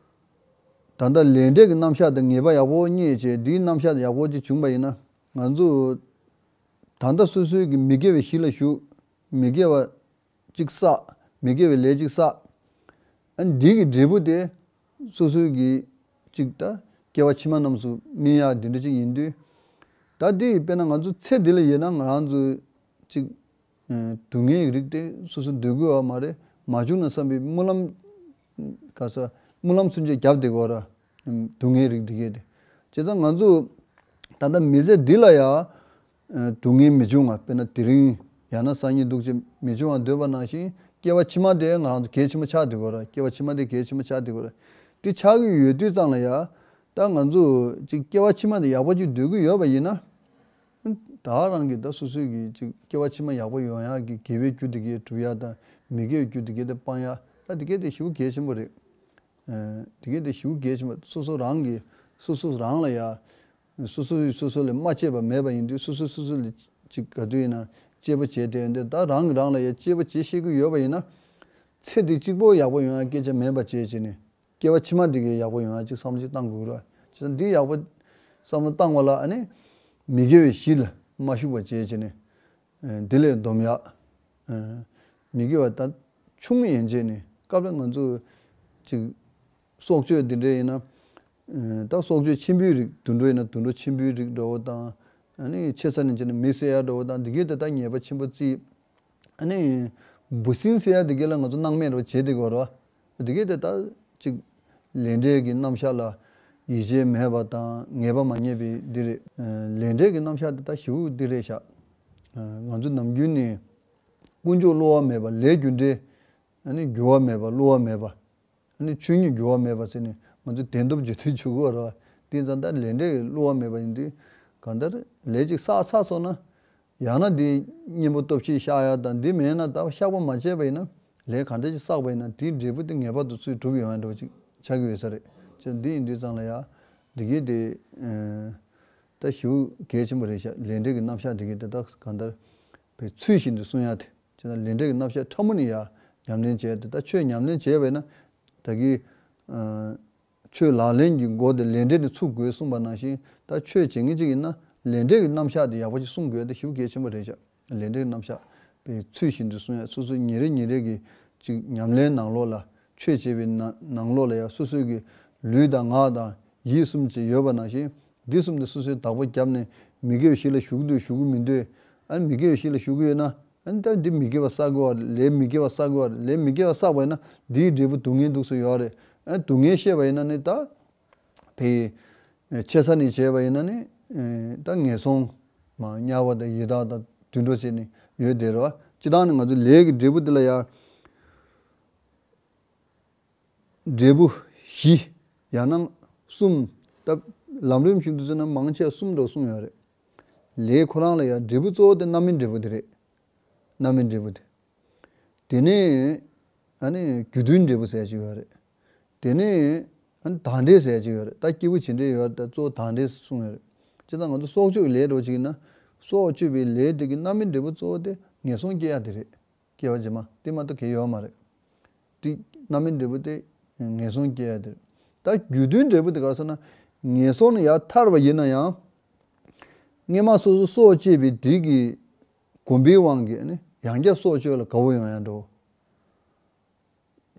ད་ལྟ་ལས་འབྲས་ཀྱི་རྣམ་གཞག་དེ་ངེས་པ་ཡག་པོ་རྙེད་བྱས་འདིའི་རྣམ་གཞག་དེ་ཡག་པོ་ཅིག་བྱུང་པ་ཡིན་ན། ང་ཚོ་ད་ལྟ་སོ་སོའི་གི་མི་དགེ་བའི་གཞི་ལ་ཞུགས། མི་དགེ་བ་གཅིག་བསགས། མི་དགེ་བའི་ལས་གཅིག་བསགས། ཨ་ནི་འདི་གི་འབྲས་བུ་དེ་སོ་སོའི་གི་གཅིག་ད་སྐྱེ་བ་ཕྱི་མ་རྣམས་སུ་སྨིན་ཡག་འདི་འདྲ་གཅིག་ཡིན་དུས། ད་འདི་དཔེར་ན་ང་ཚོ་ཚེ་འདི་ལ་ཡོད་ན་ང་རང་ཚོ་གཅིག་ཨ་སྡུག་བསྔལ་གྱི་རིགས་དེ་སོ་སོ་འདོད་དགོས་པ་མ་རེད། མ་བྱུང་ན་བསམ་པའི་སྨོན་ལམ་ག་ས་སྨོན་ལམ་ཚུན་ཆད་བརྒྱབ་བསྡད་དགོས་ར། སྡུག་བསྔལ་རིགས་འདི་གས་དེ། བྱས་ཙང་ང་ཚོ་ད་ལྟ་མི་ཚེ་འདི་ལ་ཡ། ཨ་སྡུག་བསྔལ་མི་འབྱུང་བ་དཔེར་ན་དེ་རིང་ཡང་ན་སང་ཉིན་འདུག་ཅེས་མི་འབྱུང་བ་འདོད་པ་ནང་བཞིན་སྐྱེ་བ་ཕྱི་མ་དེ་ང་རང་ཚོ་གལ་ཆེན་པོ་ཆགས་བསྡད་དགོས་ར། སྐྱེ་བ་ཕྱི་མ་དེ་གལ་ཆེན་པོ་ཆགས་བསྡད་དགོས་ར། དེ་ཆགས་ཀྱི་ཡོད་དུས་ཙང་ལ་ཡ། ད་ང་ཚོ་ཅིག་སྐྱེ་བ་ཕྱི་མ་དེ་ཡག་པོ་ཅིག་འདོད་ཀྱི་ཡོད་པ་ཡིན་ན། ད་རང་གི་ད་སོ་སོའི་གི་ཅིག་སྐྱེ་བ་ཕྱི་མ་ཡག་པོ་ཡོང་ཡག་གི་དགེ་བའི་རྒྱུ་དེ་གས་སྒྲུབ་ཡག་དང་མི་དགེ་བའི་རྒྱུ་དེ་གས་དེ་སྤང་ཡག་ད་དེ་གས་དེ་ཞེ་པོ་གལ་ཆེན་པོ་རེད། ཨ་དེ་གས་དེ་ཞེ་པོ་གལ་ཆེན་པོ། སོ་སོ་རང་གི་སོ་སོ་རང་ལ་ཡ། སོ་སོས་སོ་སོ་ལ་མ་གཅེས་པ་མེད་པ་ཡིན་དུས་སོ་སོས་སོ་སོ་ལ་ཅིག་ག་དུས་ཡིན་ན་གཅེས་པ་བྱས་བསྡད་ཡོད་འདི་ད་རང་གིས་རང་ལ་ཡ་གཅེས་པ་བྱེད་ཤེས་ཀྱི་ཡོད་པ་ཡིན་ན། ཚེ་འདི་གཅིག་པོ་ཡག་པོ་ཡོང་ཡ་སྐད་ཆ་མེད་པ་བྱས་བྱས་ནས་སྐྱེ་བ་ཕྱི་མ་འདི་གའི་ཡག་པོ་ཡོང་ཡ་ཅིག་བསམ་བློ་ཅིག་བཏང་དགོས་ར། བྱས་ཙང་འདི་ཡག་པོ་བསམ་བློ་བཏང་བ་ལ་ཨ་ནི་མི་དགེ་བའི་གཞི་ལ་མ་ཞུགས་པ་བྱས་བྱས་ནས། ཨ་དེ་ལས་སྡོམ་ཡག་ཨ་མི་དགེ་བ་ད་ཆུང་ངུ་ཡན་ཆད་ནས་སྐབས་རེ་ང་ཚོ་ཅིག་སྲོག་གཅོད་འདི་འདྲ་ཡིན་ན། ཨ་ད་སྲོག་གཅོད་ཆེན་པོའི་རིགས་དུད་འགྲོ་ཡིན་ན་དུད་འགྲོ་ཆེན་པོའི་རིགས་འདྲ་བོ་དང་། ཨ་ནི་ཆེ་ས་ནས་བྱས་ན་མི་བསད་ཡ་འདྲ་བོ་དང་འདི་གས་དེ་ད་ཉེས་པ་ཆེན་པོ་བརྩི། ཨ་ནི་འབུ་སྲིན་ཟེར་ཡ་འདི་གས་ལ་ང་ཚོ་སྣང་མེད་འདྲ་བོ་བྱེད་བསྡད་དགོས་རེད་བ། འདི་གས་དེ་ད་ཅིག་ལས་འབྲས་ཀྱི་རྣམ་གཞག་ལ་ཡིད་ཆེས་མེད་པ་དང་ངེས་པ་མ་རྙེད་པའི་འདི་རེད། ཨ་ལས་འབྲས་ཀྱི་རྣམ་གཞག་དེ་ད་ཞེ་པོ་འདི་རེད་ཤག་ཨ་ང་ཚོ་ནམ་རྒྱུན་ནས་ཀུན་འབྱུང་བསླུ་བ་མེད་པ་ལས་རྒྱུ་འབྲས། ཨ་ནི་འགྱུར་བ་མེད་པ་བསླུ་བ་མེད་པ། ཨ་ནི་ཆོས་ཉིད་འགྱུར་བ་མེད་པ་ཟེར་ནས་ང་ཚོ་བདེན་སྟོབས་རྒྱུ་མཚན་བྱུང་གི་ཡོད་རེད་བ། དེ་ཙང་ད་ལས་འབྲས་ཀྱི་བསླུ་བ་མེད་པ་ཡིན་དུས་གང་ལྟར་ལས་ཅིག་བསགས་ཚར་སོང་ན། ཡང་ན་དེ་གཉེན་པོ་སྟོབས་ཆེ་བཤགས་ཡ་དང་འདི་མེད་ན་ད་བཤགས་པ་མ་བྱས་པ་ཡིན་ན་ལས་གང་འདྲ་ཅིག་བསགས་པ་ཡིན་ན་དེའི་འབྲས་བུ་དེ་ངེས་པར་དུ་ཚུར་འགྲུབ་ཡོང་ཡ་འདྲ་བོ་ཅིག་ཆགས་ཀྱི་ཡོད་ས་རེད། ཅེས་འདི་ཡིན་དུས་ཙང་ལ་ཡ་འདི་གས་དེ་ད་ཞེ་པོ་གལ་ཆེན་པོ་རེད་ཤག་ལས་འབྲས་ཀྱི་རྣམ་གཞག་འདི་གས་དེ་ད་གང་ལྟར་བའི་ཚུལ་བཞིན་དུ་སྲུང་ཡ་དེ། ཅེས་ན་ལས་འབྲས་ཀྱི་རྣམ་གཞག་ཕྲ་མོ་ནི་ཡང་ཉམས་ལེན་བྱས་ཏེ་ད་ཆོས་ཉམས་ལེན་བྱས་པས་ན་ད་གི་ཨ་ཆོས་ལག་ལེན་གྱི་སྒོ་དེ་ལས་འབྲས་ནི་ཚུགས་དགོས་གསུངས་པ་ནང་བཞིན་ད་ཆོས་བྱེད་མཁན་ཅིག་ཡིན་ན་ལས་འབྲས་ཀྱི་རྣམ་གཞག་དེ་ཡག་པོ་ཞིག་སྲུང་དགོས་དེ་ཞེ་པོ་གལ་ཆེན་པོ་རེད་ཤག་ལས་འབྲས་ཀྱི་རྣམ་གཞག་པའི་ཚུལ་བཞིན་དུ་སྲུང་ཡ་སོ་སོ་ཉིན་རེ་ཉིན་རེ་གི་ཅིག་ཉམས་ལེན་ནང་ལོགས་ལ་ཆོས་བྱེད་པའི་ནང་ནང་ལོགས་ལ་ཡང་སོ་སོའི་གི་ལུས་དང་ངག་དང་ཡིད་གསུམ་ཅིག་ཡོད་པ་ནང་བཞིན་འདི་གསུམ་དེ་སོ་སོའི་བདག་པོ་བརྒྱབ་ནས་མི་དགེ་བའི་གཞི་ལ་ཞུགས་འདོད་ཞུགས་ཀྱི་མི་འདོད། ཨ་ནི་མི་དགེ་བའི་གཞི་ལ་ཞུགས་ཀྱི་ཡོད་ན། ཨ་ནི་ད་འདི་མི་དགེ་བ་བསགས་དགོས་པ་རེད། ལས་མི་དགེ་བ་བསགས་དགོས་པ་རེད། ལས་མི་དགེ་བ་བསགས་པ་ཡིན་ན་འདིའི་འབྲས་བུ་སྡུག་བསྔལ་འདུག་སེ་ཡོད་རེད། ཨ་ནི་སྡུག་བསྔལ་ཤེས་པ་ཡིན་ན་ནི་ད་ཕའི་ཆེ་ས་ནས་བྱས་པ་ཡིན་ན་ནི་ད་ངན་སོང་མ་དམྱལ་བ་དང་ཡི་དྭགས་དང་དུད་འགྲོ་བྱས་ནས་ཡོད་བསྡད་རེད་བ། སྤྱིར་བཏང་ནི་ང་ཚོ་ལས་ཀྱི་འབྲས་བུ་འདི་ལ་ཡང་འབྲས་བུ་བཞི་ཡང་ན་གསུམ། ད་ལམ་རིམ་བཞིན་དུ་བརྩིས་ན་མང་ཆེ་བ་གསུམ་འདྲ་གསུངས་ཡོད་རེད། ལས་ཁོ་རང་ལ་ཡང་འབྲས་བུ་གཙོ་བོ་དེ་རྣམ་སྨིན་འབྲས་བུ་དེ་རེད། རྣམ་སྨིན་འབྲས་བུ་དེ། དེ་ནས་ཨ་ནི་རྒྱུ་མཐུན་འབྲས་བུ་ཟེར་ཅིག་ཡོད་རེད། དེ་ནས་ཨ་ནི་བདག་འབྲས་ཟེར་ཅིག་ཡོད་རེད། ད་སྐྱེས་བུ་བྱེད་འབྲས་ཡོད་རེད། ད་གཙོ་བོ་བདག་འབྲས་གསུངས་ཡོད་རེད། སྤྱིར་བཏང་ང་ཚོ་སྲོག་གཅོད་ཀྱི་ལས་འདྲ་བོ་ཅིག་ཡིན་ན་སྲོག་གཅོད་པའི་ལས་དེ་གི་རྣམ་སྨིན་འབྲས་བུ་གཙོ་བོ་དེ་ངན་སོང་སྐྱེ་ཡ་དེ་རེད། སྐྱེ་བ་རྗེས་མ་དེ་མ་གཏོགས་གལ་ཡོད་མ་རེད། དེ་རྣམ་སྨིན་འབྲས་བུ་དེ་ངན་སོང་སྐྱེ་ཡ་དེ་རེད། ད་རྒྱུ་མཐུན་འབྲས་བུ་དེ་ག་རེ་ཟེར་ན་ངན་སོང་ནས་ཡར་ཐར་བ་ཡིན་ན་ཡང་། སྔོན་མ་སོ་སོ་སྲོག་བཅད་པའི་དེ་གི་གོམས་པའི་དབང་གིས་ནི་ཡང་བསྐྱར་སྲོག་གཅོད་ལ་དགའ་བོ་ཡོང་ཡ་འགྲོ།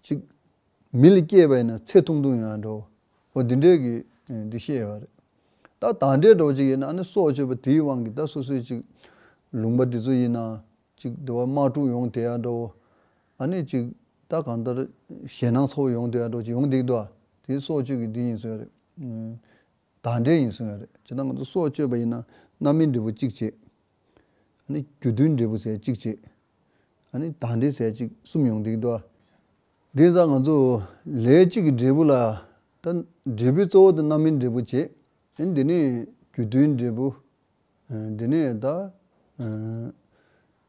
ཅིག་མི་ལ་སྐྱེས་པ་ཡིན་ན་ཚེ་ཐུང་ཐུང་ཡོང་ཡ་འགྲོ། འོ་འདི་འདྲའི་གི་འདི་བཤད་ཡོད་རེད། ད་བདག་འབྲས་འདྲ་བོ་ཅིག་ཡིན་ན་ཨ་ནི་སྲོག་གཅོད་པ་དེའི་དབང་གིས་ད་སོ་སོའི་ཅིག་ལུང་པ་འདི་ཚོ་ཡིན་ན་ཅིག་འདི་བ་དམག་འཁྲུག་ཡོང་བསྡད་ཡ་འགྲོ། ཨ་ནི་ཅིག་ད་གང་ལྟར་ཞེད་སྣང་ཚ་བོ་ཡོང་བསྡད་ཡ་འགྲོ་ཅིག་ཡོང་བསྡད་འདུག་དེ་སྲོག་གཅོད་ཀྱི་འདི་ཡིན་ཟེར་ཡ་རེད། བདག་འབྲས་ཡིན་གསུང་ཡ་རེད། བྱས་ན་ང་ཚོ་སྲོག་གཅོད་པ་ཡིན་ན་རྣམ་སྨིན་འབྲས་བུ་གཅིག་བྱེད། ཨ་ནི་རྒྱུ་མཐུན་འབྲས་བུ་ཟེར་གཅིག་བྱེད། ཨ་ནི་བདག་འབྲས་ཟེར་གཅིག་གསུམ་ཡོང་གི་འདུག་དེ་ཙང་ང་ཚོ་ལས་གཅིག་གི་འབྲས་བུ་ལ་ད་འབྲས་བུའི་གཙོ་བོ་དེ་རྣམ་སྨིན་འབྲས་བུ་བྱེད། ཨེ་འདི་ནས་རྒྱུ་མཐུན་འབྲས་བུ། ཨེ་འདི་ནས་ད་ཨེ་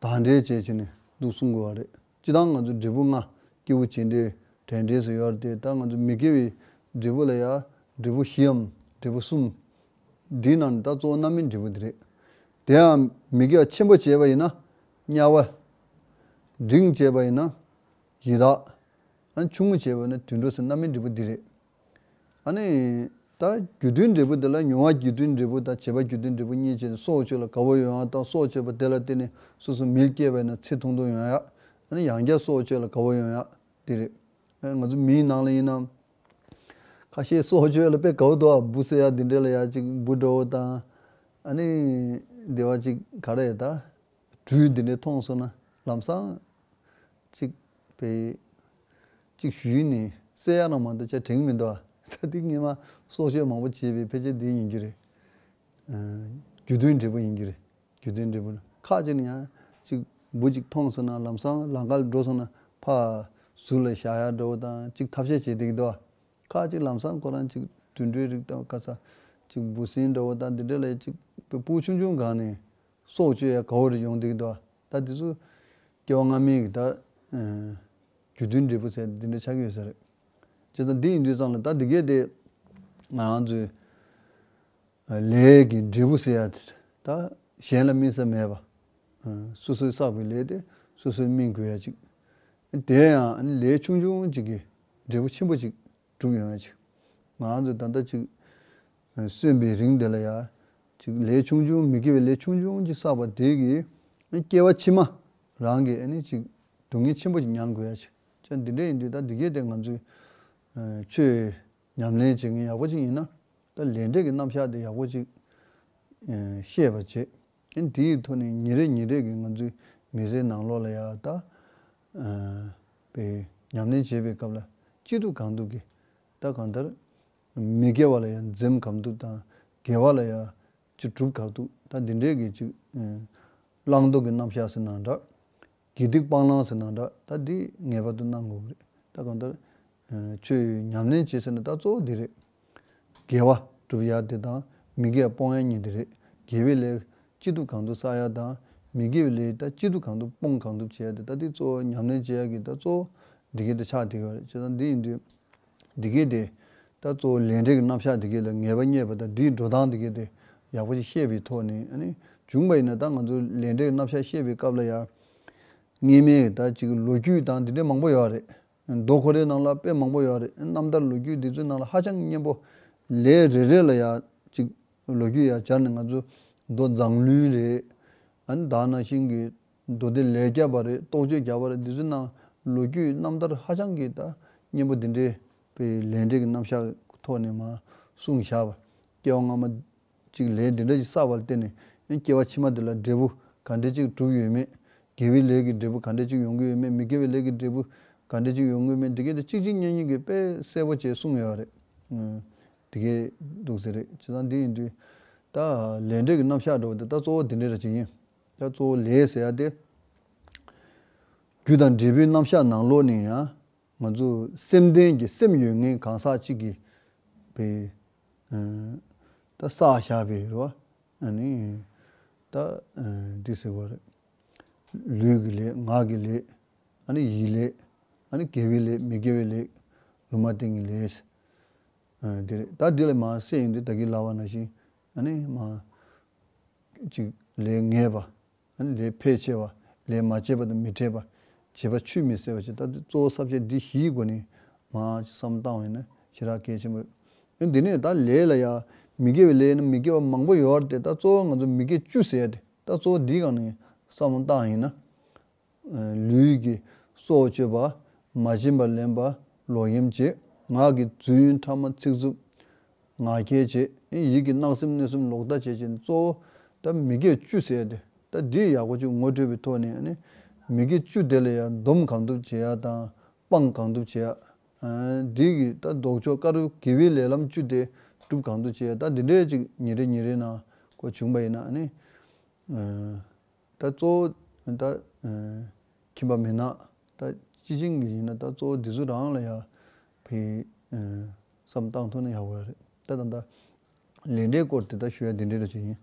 དང་འབྲས་བྱས་བྱས་ནས་འདུག་གསུང་དགོས་པ་རེད། སྤྱིར་བཏང་ང་ཚོ་འབྲས་བུ་ལྔ་སྐྱེས་བུ་བྱེད་འབྲས་དྲན་འབྲས་སུ་ཡོད་རེད་དེ། ད་ང་ཚོ་མི་དགེ་བའི་འབྲས་བུ་ལ་ཡང་འབྲས་བུ་བཞི་འམ་འབྲས་བུ་གསུམ། འདིའི་ནང་ནས་ད་གཙོ་བོ་རྣམ་སྨིན་འབྲས་བུ་འདི་རེད། དེའང་མི་དགེ་བ་ཆེན་པོ་བྱས་པ་ཡིན་ན་དམྱལ་བ། འབྲིང་བྱས་པ་ཡིན་ན་ཡི་དྭགས། ཨ་ཆུང་ངུ་བྱས་པ་ཡིན་ན་དུད་འགྲོ་ཟེར་རྣམ་སྨིན་འབྲས་བུ་འདི་རེད། ཨ་ནི་ད་རྒྱུ་མཐུན་འབྲས་བུ་དེ་ལ་མྱོང་བ་རྒྱུ་མཐུན་འབྲས་བུ་དང་བྱེད་པ་རྒྱུ་མཐུན་འབྲས་བུ་གཉིས་བྱས་ནས་སྲོག་གཅོད་ལ་དགའ་བོ་ཡོང་ཡ་དང་སྲོག་གཅོད་པ་དེ་ལ་བརྟེན་ནས་སོ་སོ་མི་སྐྱེས་པ་ཡིན་ན་ཚེ་ཐུང་ཐུང་ཡོང་ཡ། ཨ་ནི་ཡང་བསྐྱར་སྲོག་གཅོད་ལ་དགའ་བོ་ཡོང་ཡ་དེ་རེད། ཨ་ང་ཚོ་མིའི་ནང་ལ་ཡིན་ན་ཁ་ཤས་སྲོག་གཅོད་ལ་དཔེ་དགའ་བོ་འདུག་ཨ། འབུ་བསད་ཡ་འདི་འདྲ་ལ་ཡ་ཅིག་འབུ་འདྲ་བོ་དང་། ཨ་ནི་སྡེ་བ་ཅིག་ག་རེ་ད་སྦྲུལ་འདི་འདྲ་མཐོང་སོང་ན་ལམ་སང་ཅིག་པའི་ཅིག་ཞུས་ནས་བསད་ཡ་ན་མ་གཏོགས་ཅིག་དྲན་གྱི་མི་འདུག་ཨ། ད་འདི་སྔོན་མ་སྲོག་གཅོད་མང་པོ་བྱས་པའི་ཕལ་ཆེར་འདི་ཡིན་རྒྱུ་རེད། ཨ་རྒྱུ་མཐུན་འབྲས་བུ་ཡིན་རྒྱུ་རེད། རྒྱུ་མཐུན་འབྲས་བུ་ལ་ཁ་ཅིག་ནས་ཡང་ཅིག་འབུ་ཅིག་མཐོང་སོང་ན་ལམ་སང་ལམ་ཁ་ལ་འགྲོ་སོང་ན་ཕར་ཟུར་ལ་བཞག་ཡ་འདྲ་བོ་དང་ཅིག་ཐབས་ཤེས་བྱེད་བསྡད་ཀྱི་འདུག་ཨ། ཁ་ཅིག་ལམ་སང་ཁོ་རང་ཅིག་དུད་འགྲོའི་རིགས་དང་ཁ་ས་ཅིག་འབུ་སྲིན་འདྲ་བོ་དང་འདི་འདྲ་ལ་ཅིག་སྤུ་གུ་ཆུང་ཆུང་སྒང་ནས་སྲོག་གཅོད་ཡ་དགའ་བོ་རེ་ཡོང་བསྡད་ཀྱི་འདུག་ཨ། ད་འདི་ཚོ་སྐྱེ་བ་སྔ་མའི་གི་ད་ཨ་རྒྱུ་མཐུན་འབྲས་བུ་ཟེར་འདི་འདྲ་ཆགས་ཀྱི་ཡོད་ས་རེད། བྱས་ཙང་འདི་ཡིན་དུས་ཙང་ལ་ད་འདི་གས་དེ་ང་རང་ཚོའི་ལས་ཀྱི་འབྲས་བུ་ཟེར་ཡ་དེ་ད་གཞན་ལ་དམིགས་བསལ་མེད་པ། སོ་སོས་བསགས་པའི་ལས་དེ་སོ་སོས་སྨིན་དགོས་ཡ་ཅིག་དེ་ཡང་ལས་ཆུང་ཆུང་ཅིག་གིས་འབྲས་བུ་ཆེན་པོ་ཅིག་གྲུབ་ཡོང་ཡ་ཅིག་ང་ཚོས་ད་ལྟ་ཅིག་གསོན་པའི་རིང་དེ་ལ་ཡ་ཅིག་ལས་ཆུང་ཆུང་མི་དགེ་བའི་ལས་ཆུང་ཆུང་ཅིག་བསགས་པ་དེ་གིས་སྐྱེ་བ་ཕྱི་མ་རང་གི་ཨ་ནི་ཅིག་སྡུག་བསྔལ་ཆེན་པོ་ཅིག་མྱང་དགོས་ཡ་ཅིག་ཅན་འདི་འདྲ་ཡིན་དུས་ད་འདི་གས་དེ་ང་ཚོས་ཆོས་ཉམས་ལེན་བྱེད་མཁན་ཡག་པོ་ཅིག་ཡིན་ན། ད་ལས་འབྲས་ཀྱི་རྣམ་གཞག་དེ་ཡག་པོ་ཅིག་ཤེས་པ་བྱེད། ཨེ་དེའི་ཐོག་ནས་ཉིན་རེ་ཉིན་རེ་གི་ང་ཚོའི་མི་ཚེའི་ནང་ལོགས་ལ་ཡ་ད་པའི་ཉམས་ལེན་བྱེད་པའི་སྐབས་ལ་ཅི་ཐུབ་གང་ཐུབ་ཀྱིས་ད་གང་ལྟར་མི་དགེ་བ་ལ་ཡ་འཛེམ་གང་ཐུབ་དང་དགེ་བ་ལ་ཡ་ཅི་སྒྲུབ་གང་ཐུབ་ད་འདི་འདྲའི་གི་ཅིག་བླང་དོར་གྱི་རྣམ་གཞག་ཟེར་ན་འདྲ། དགེ་སྡིག་སྤང་བླང་ཟེར་ན་འདྲ། ད་འདི་ངེས་པར་དུ་གནང་དགོས་ཀྱི་རེད། ད་གང་ལྟར་ཆོས་ཉམས་ལེན་བྱེད་ཟེར་ན་ད་གཙོ་བོ་འདི་རེད། དགེ་བ་སྒྲུབ་ཡ་དེ་དང་མི་དགེ་བ་སྤོང་ཡ་གཉིས་དེ་རེད། དགེ་བའི་ལས་ཅི་ཐུབ་གང་ཐུབ་བསགས་ཡ་དང་མི་དགེ་བའི་ལས་ད་ཅི་ཐུབ་གང་ཐུབ་སྤོང་གང་ཐུབ་བྱེད་ཡ་དེ་ད་འདི་གཙོ་བོ་ཉམས་ལེན་བྱེད་ཡ་གི་ད་གཙོ་བོ་འདི་གའི་ད་ཆགས་བསྡད་ཡོད་རེད། བྱས་ཙང་འདི་ཡིན་དུས་འདི་གའི་དེ་ད་གཙོ་བོ་ལས་འབྲས་ཀྱི་རྣམ་གཞག་འདི་གའི་ལ་ངེས་པ་རྙེད་པ་དང་འདིའི་འགྲོ་སྟངས་འདི་གའི་དེ་ཡག་པོ་ཞིག་ཤེས་པའི་ཐོག་ནས་ཨ་ནི་བྱུང་བ་ཡིན་ན་ད་ང་ཚོ་ལས་འབྲས་ཀྱི་རྣམ་གཞག་ཤེས་པའི་སྐབས་ལ་ཡ། སྔོན་མའི་ད་ཅིག་ལོ་རྒྱུས་དང་འདི་འདྲ་མང་པོ་ཡོད་རེད། མདོ་ཁོ་རའི་ནང་ལ་དཔེ་མང་པོ་ཡོད་རེད། རྣམ་ཐར་ལོ་རྒྱུས་འདི་ཚོའི་ནང་ལ་ཧ་ཅང་སྙན་པོ། ལས་རེ་རེ་ལ་ཡ་ཅིག་ལོ་རྒྱུས་ཡ་སྦྱར་ནས་ང་ཚོ་མདོ་མཛངས་བླུན་རེད། ཨ་ནི་ད་ནང་བཞིན་གྱི་མདོ་སྡེ་ལས་བརྒྱ་པ་རེད། རྟོགས་བརྗོད་བརྒྱ་པ་རེད། འདི་ཚོའི་ནང་ལོ་རྒྱུས་རྣམ་ཐར་ཧ་ཅང་གི་ད་སྙན་པོ་འདི་འདྲའི་དཔེ་ལས་འབྲས་ཀྱི་རྣམ་གཞག་ཐོག་ནས་མ་གསུངས་བཞག་པ། སྐྱེ་བ་སྔ་མ་ཅིག་ལས་འདི་འདྲ་ཅིག་བསགས་པ་ལ་བརྟེན་ནས་ཡང་སྐྱེ་བ་ཕྱི་མ་འདི་ལ་འབྲས་བུ་ག་འདྲ་ཅིག་གྲུབ་ཡོད་མེད། དགེ་བའི་ལས་ཀྱི་འབྲས་བུ་ག་འདྲ་ཅིག་ཡོང་གི་ཡོད་མེད། མི་དགེ་བའི་ལས་ཀྱི་འབྲས་བུ་ག་འདྲ་ཅིག་ཡོང་གི་ཡོད་མེད་འདི་གའི་དེ་གཅིག་གཅིག་གཉིས་གཉིས་ཀྱིས་དཔེ་གསལ་པོ་བྱས་གསུངས་ཡོད་རེད། ཨ་འདི་གའི་འདུག་ཟེར་རེད། བྱས་ཙང་འདི་ཡིན་དུས་ད་ལས་འབྲས་ཀྱི་རྣམ་གཞག་འདྲ་བོ་འདི་ད་གཙོ་བོ་འདི་འདྲ་རེ་ཅིག་ཡིན། ད་གཙོ་བོ་ལས་ཟེར་ཡ་དེ་རྒྱུ་དང་འབྲས་བུའི་རྣམ་གཞག་ནང་ལོགས་ནས་ཡང་། ང་ཚོ་སེམས་ལྡན་གྱི་སེམས་ཡོད་མཁན་གང་ཟག་གཅིག་གིས་པའི་ད་བསགས་བཞག་པའི་རེད་བ། ཨ་ནི་ད་འདི་ཟེར་བ་རེད། ལུས་ཀྱི་ལས། ངག་གི་ལས། ཨ་ནི་ཡིད་ལས། ཨ་ནི་དགེ་བའི་ལས། མི་དགེ་བའི་ལས། ལུང་མ་བསྟན་གྱི་ལས། འདི་རེད། ད་འདི་ལ་མ་བསད་ཡིན་དུས་ད་གིན་ལབ་པ་ནང་བཞིན་ཨ་ནི་མ་ཅིག་ལས་ངན་པ། ཨ་ནི་ལས་ཕལ་ཆེ་བ། ལས་མ་བྱས་པ་དང་མི་འཕྲད་པ། བྱས་པ་ཆུད་མི་ཟ་བ་བྱས། ད་གཙོ་བོ་ས་བཅད་འདི་བཞིའི་སྒོ་ནས་མར་བསམ་བློ་བཏང་བ་ཡིན་ན་ཞེ་དྲག་གལ་ཆེན་པོ་རེད། ཨ་འདི་ནས་ད་ལས་ལ་ཡང་མི་དགེ་བའི་ལས་ནི་མི་དགེ་བ་མང་པོ་ཡོད་རེད་དེ། ད་གཙོ་བོ་ང་ཚོ་མི་དགེ་བཅུ་ཟེར་ཡ་དེ་ད་གཙོ་བོ་འདིའི་སྒང་ནས་བསམ་བློ་བཏང་ཡིན་ན། ལུས་ཀྱི་སྲོག་གཅོད་པ། མ་བྱིན་པ་ལེན་པ། ལོག་གཡེམ་བྱེད། ངག་གི་རྫུན་ཕྲ་མ་ཚིག་རྩུབ། ངག་འཁྱལ་བྱེད། ཡིད་ཀྱི་བརྣབ་སེམས་གནོད་སེམས་ལོག་ལྟ་བྱེད་བྱེད་གཙོ་བོ་ད་མི་དགེ་བཅུ་ཟེར་ཏེ། ད་འདི་ཡག་པོ་ཅིག་ངོ་སྤྲོད་པའི་ཐོག་ནས་ནི་མི་དགེ་བཅུ་དེ་ལ་ཡང་སྡོམ་གང་ཐུབ་བྱེད་ཡ་དང་སྤང་གང་ཐུབ་བྱེད་ཡ། འདི་གི་ད་ལྡོག་ཕྱོགས་ཀ་རུ་དགེ་བའི་ལས་ལམ་བཅུ་དེ་སྒྲུབ་གང་ཐུབ་བྱེད་ཡ། ད་འདི་འདྲའི་ཅིག་ཉིན་རེ་ཉིན་རེ་ནང་ཁོ་བྱུང་པ་ཡིན་ན་ནི། ད་གཙོ་བོ་ད་ཁྱིམ་པ་མི་ནག་ད་ སྤྱི་བྱིངས་ཀྱི་ཡིན་ན་ད་གཙོ་བོ་འདི་ཚོ་རང་ལ་ཡ་ཕི་བསམ་བཏང་ཐུབ་ན་ཡག་པོ་ཡོད་རེད། ད་ད་ད་ལས་འབྲས་སྐོར་དེ་ད་ཞུ་ཡ་འདི་འདྲའི་རེ་ཅིག་ཡིན།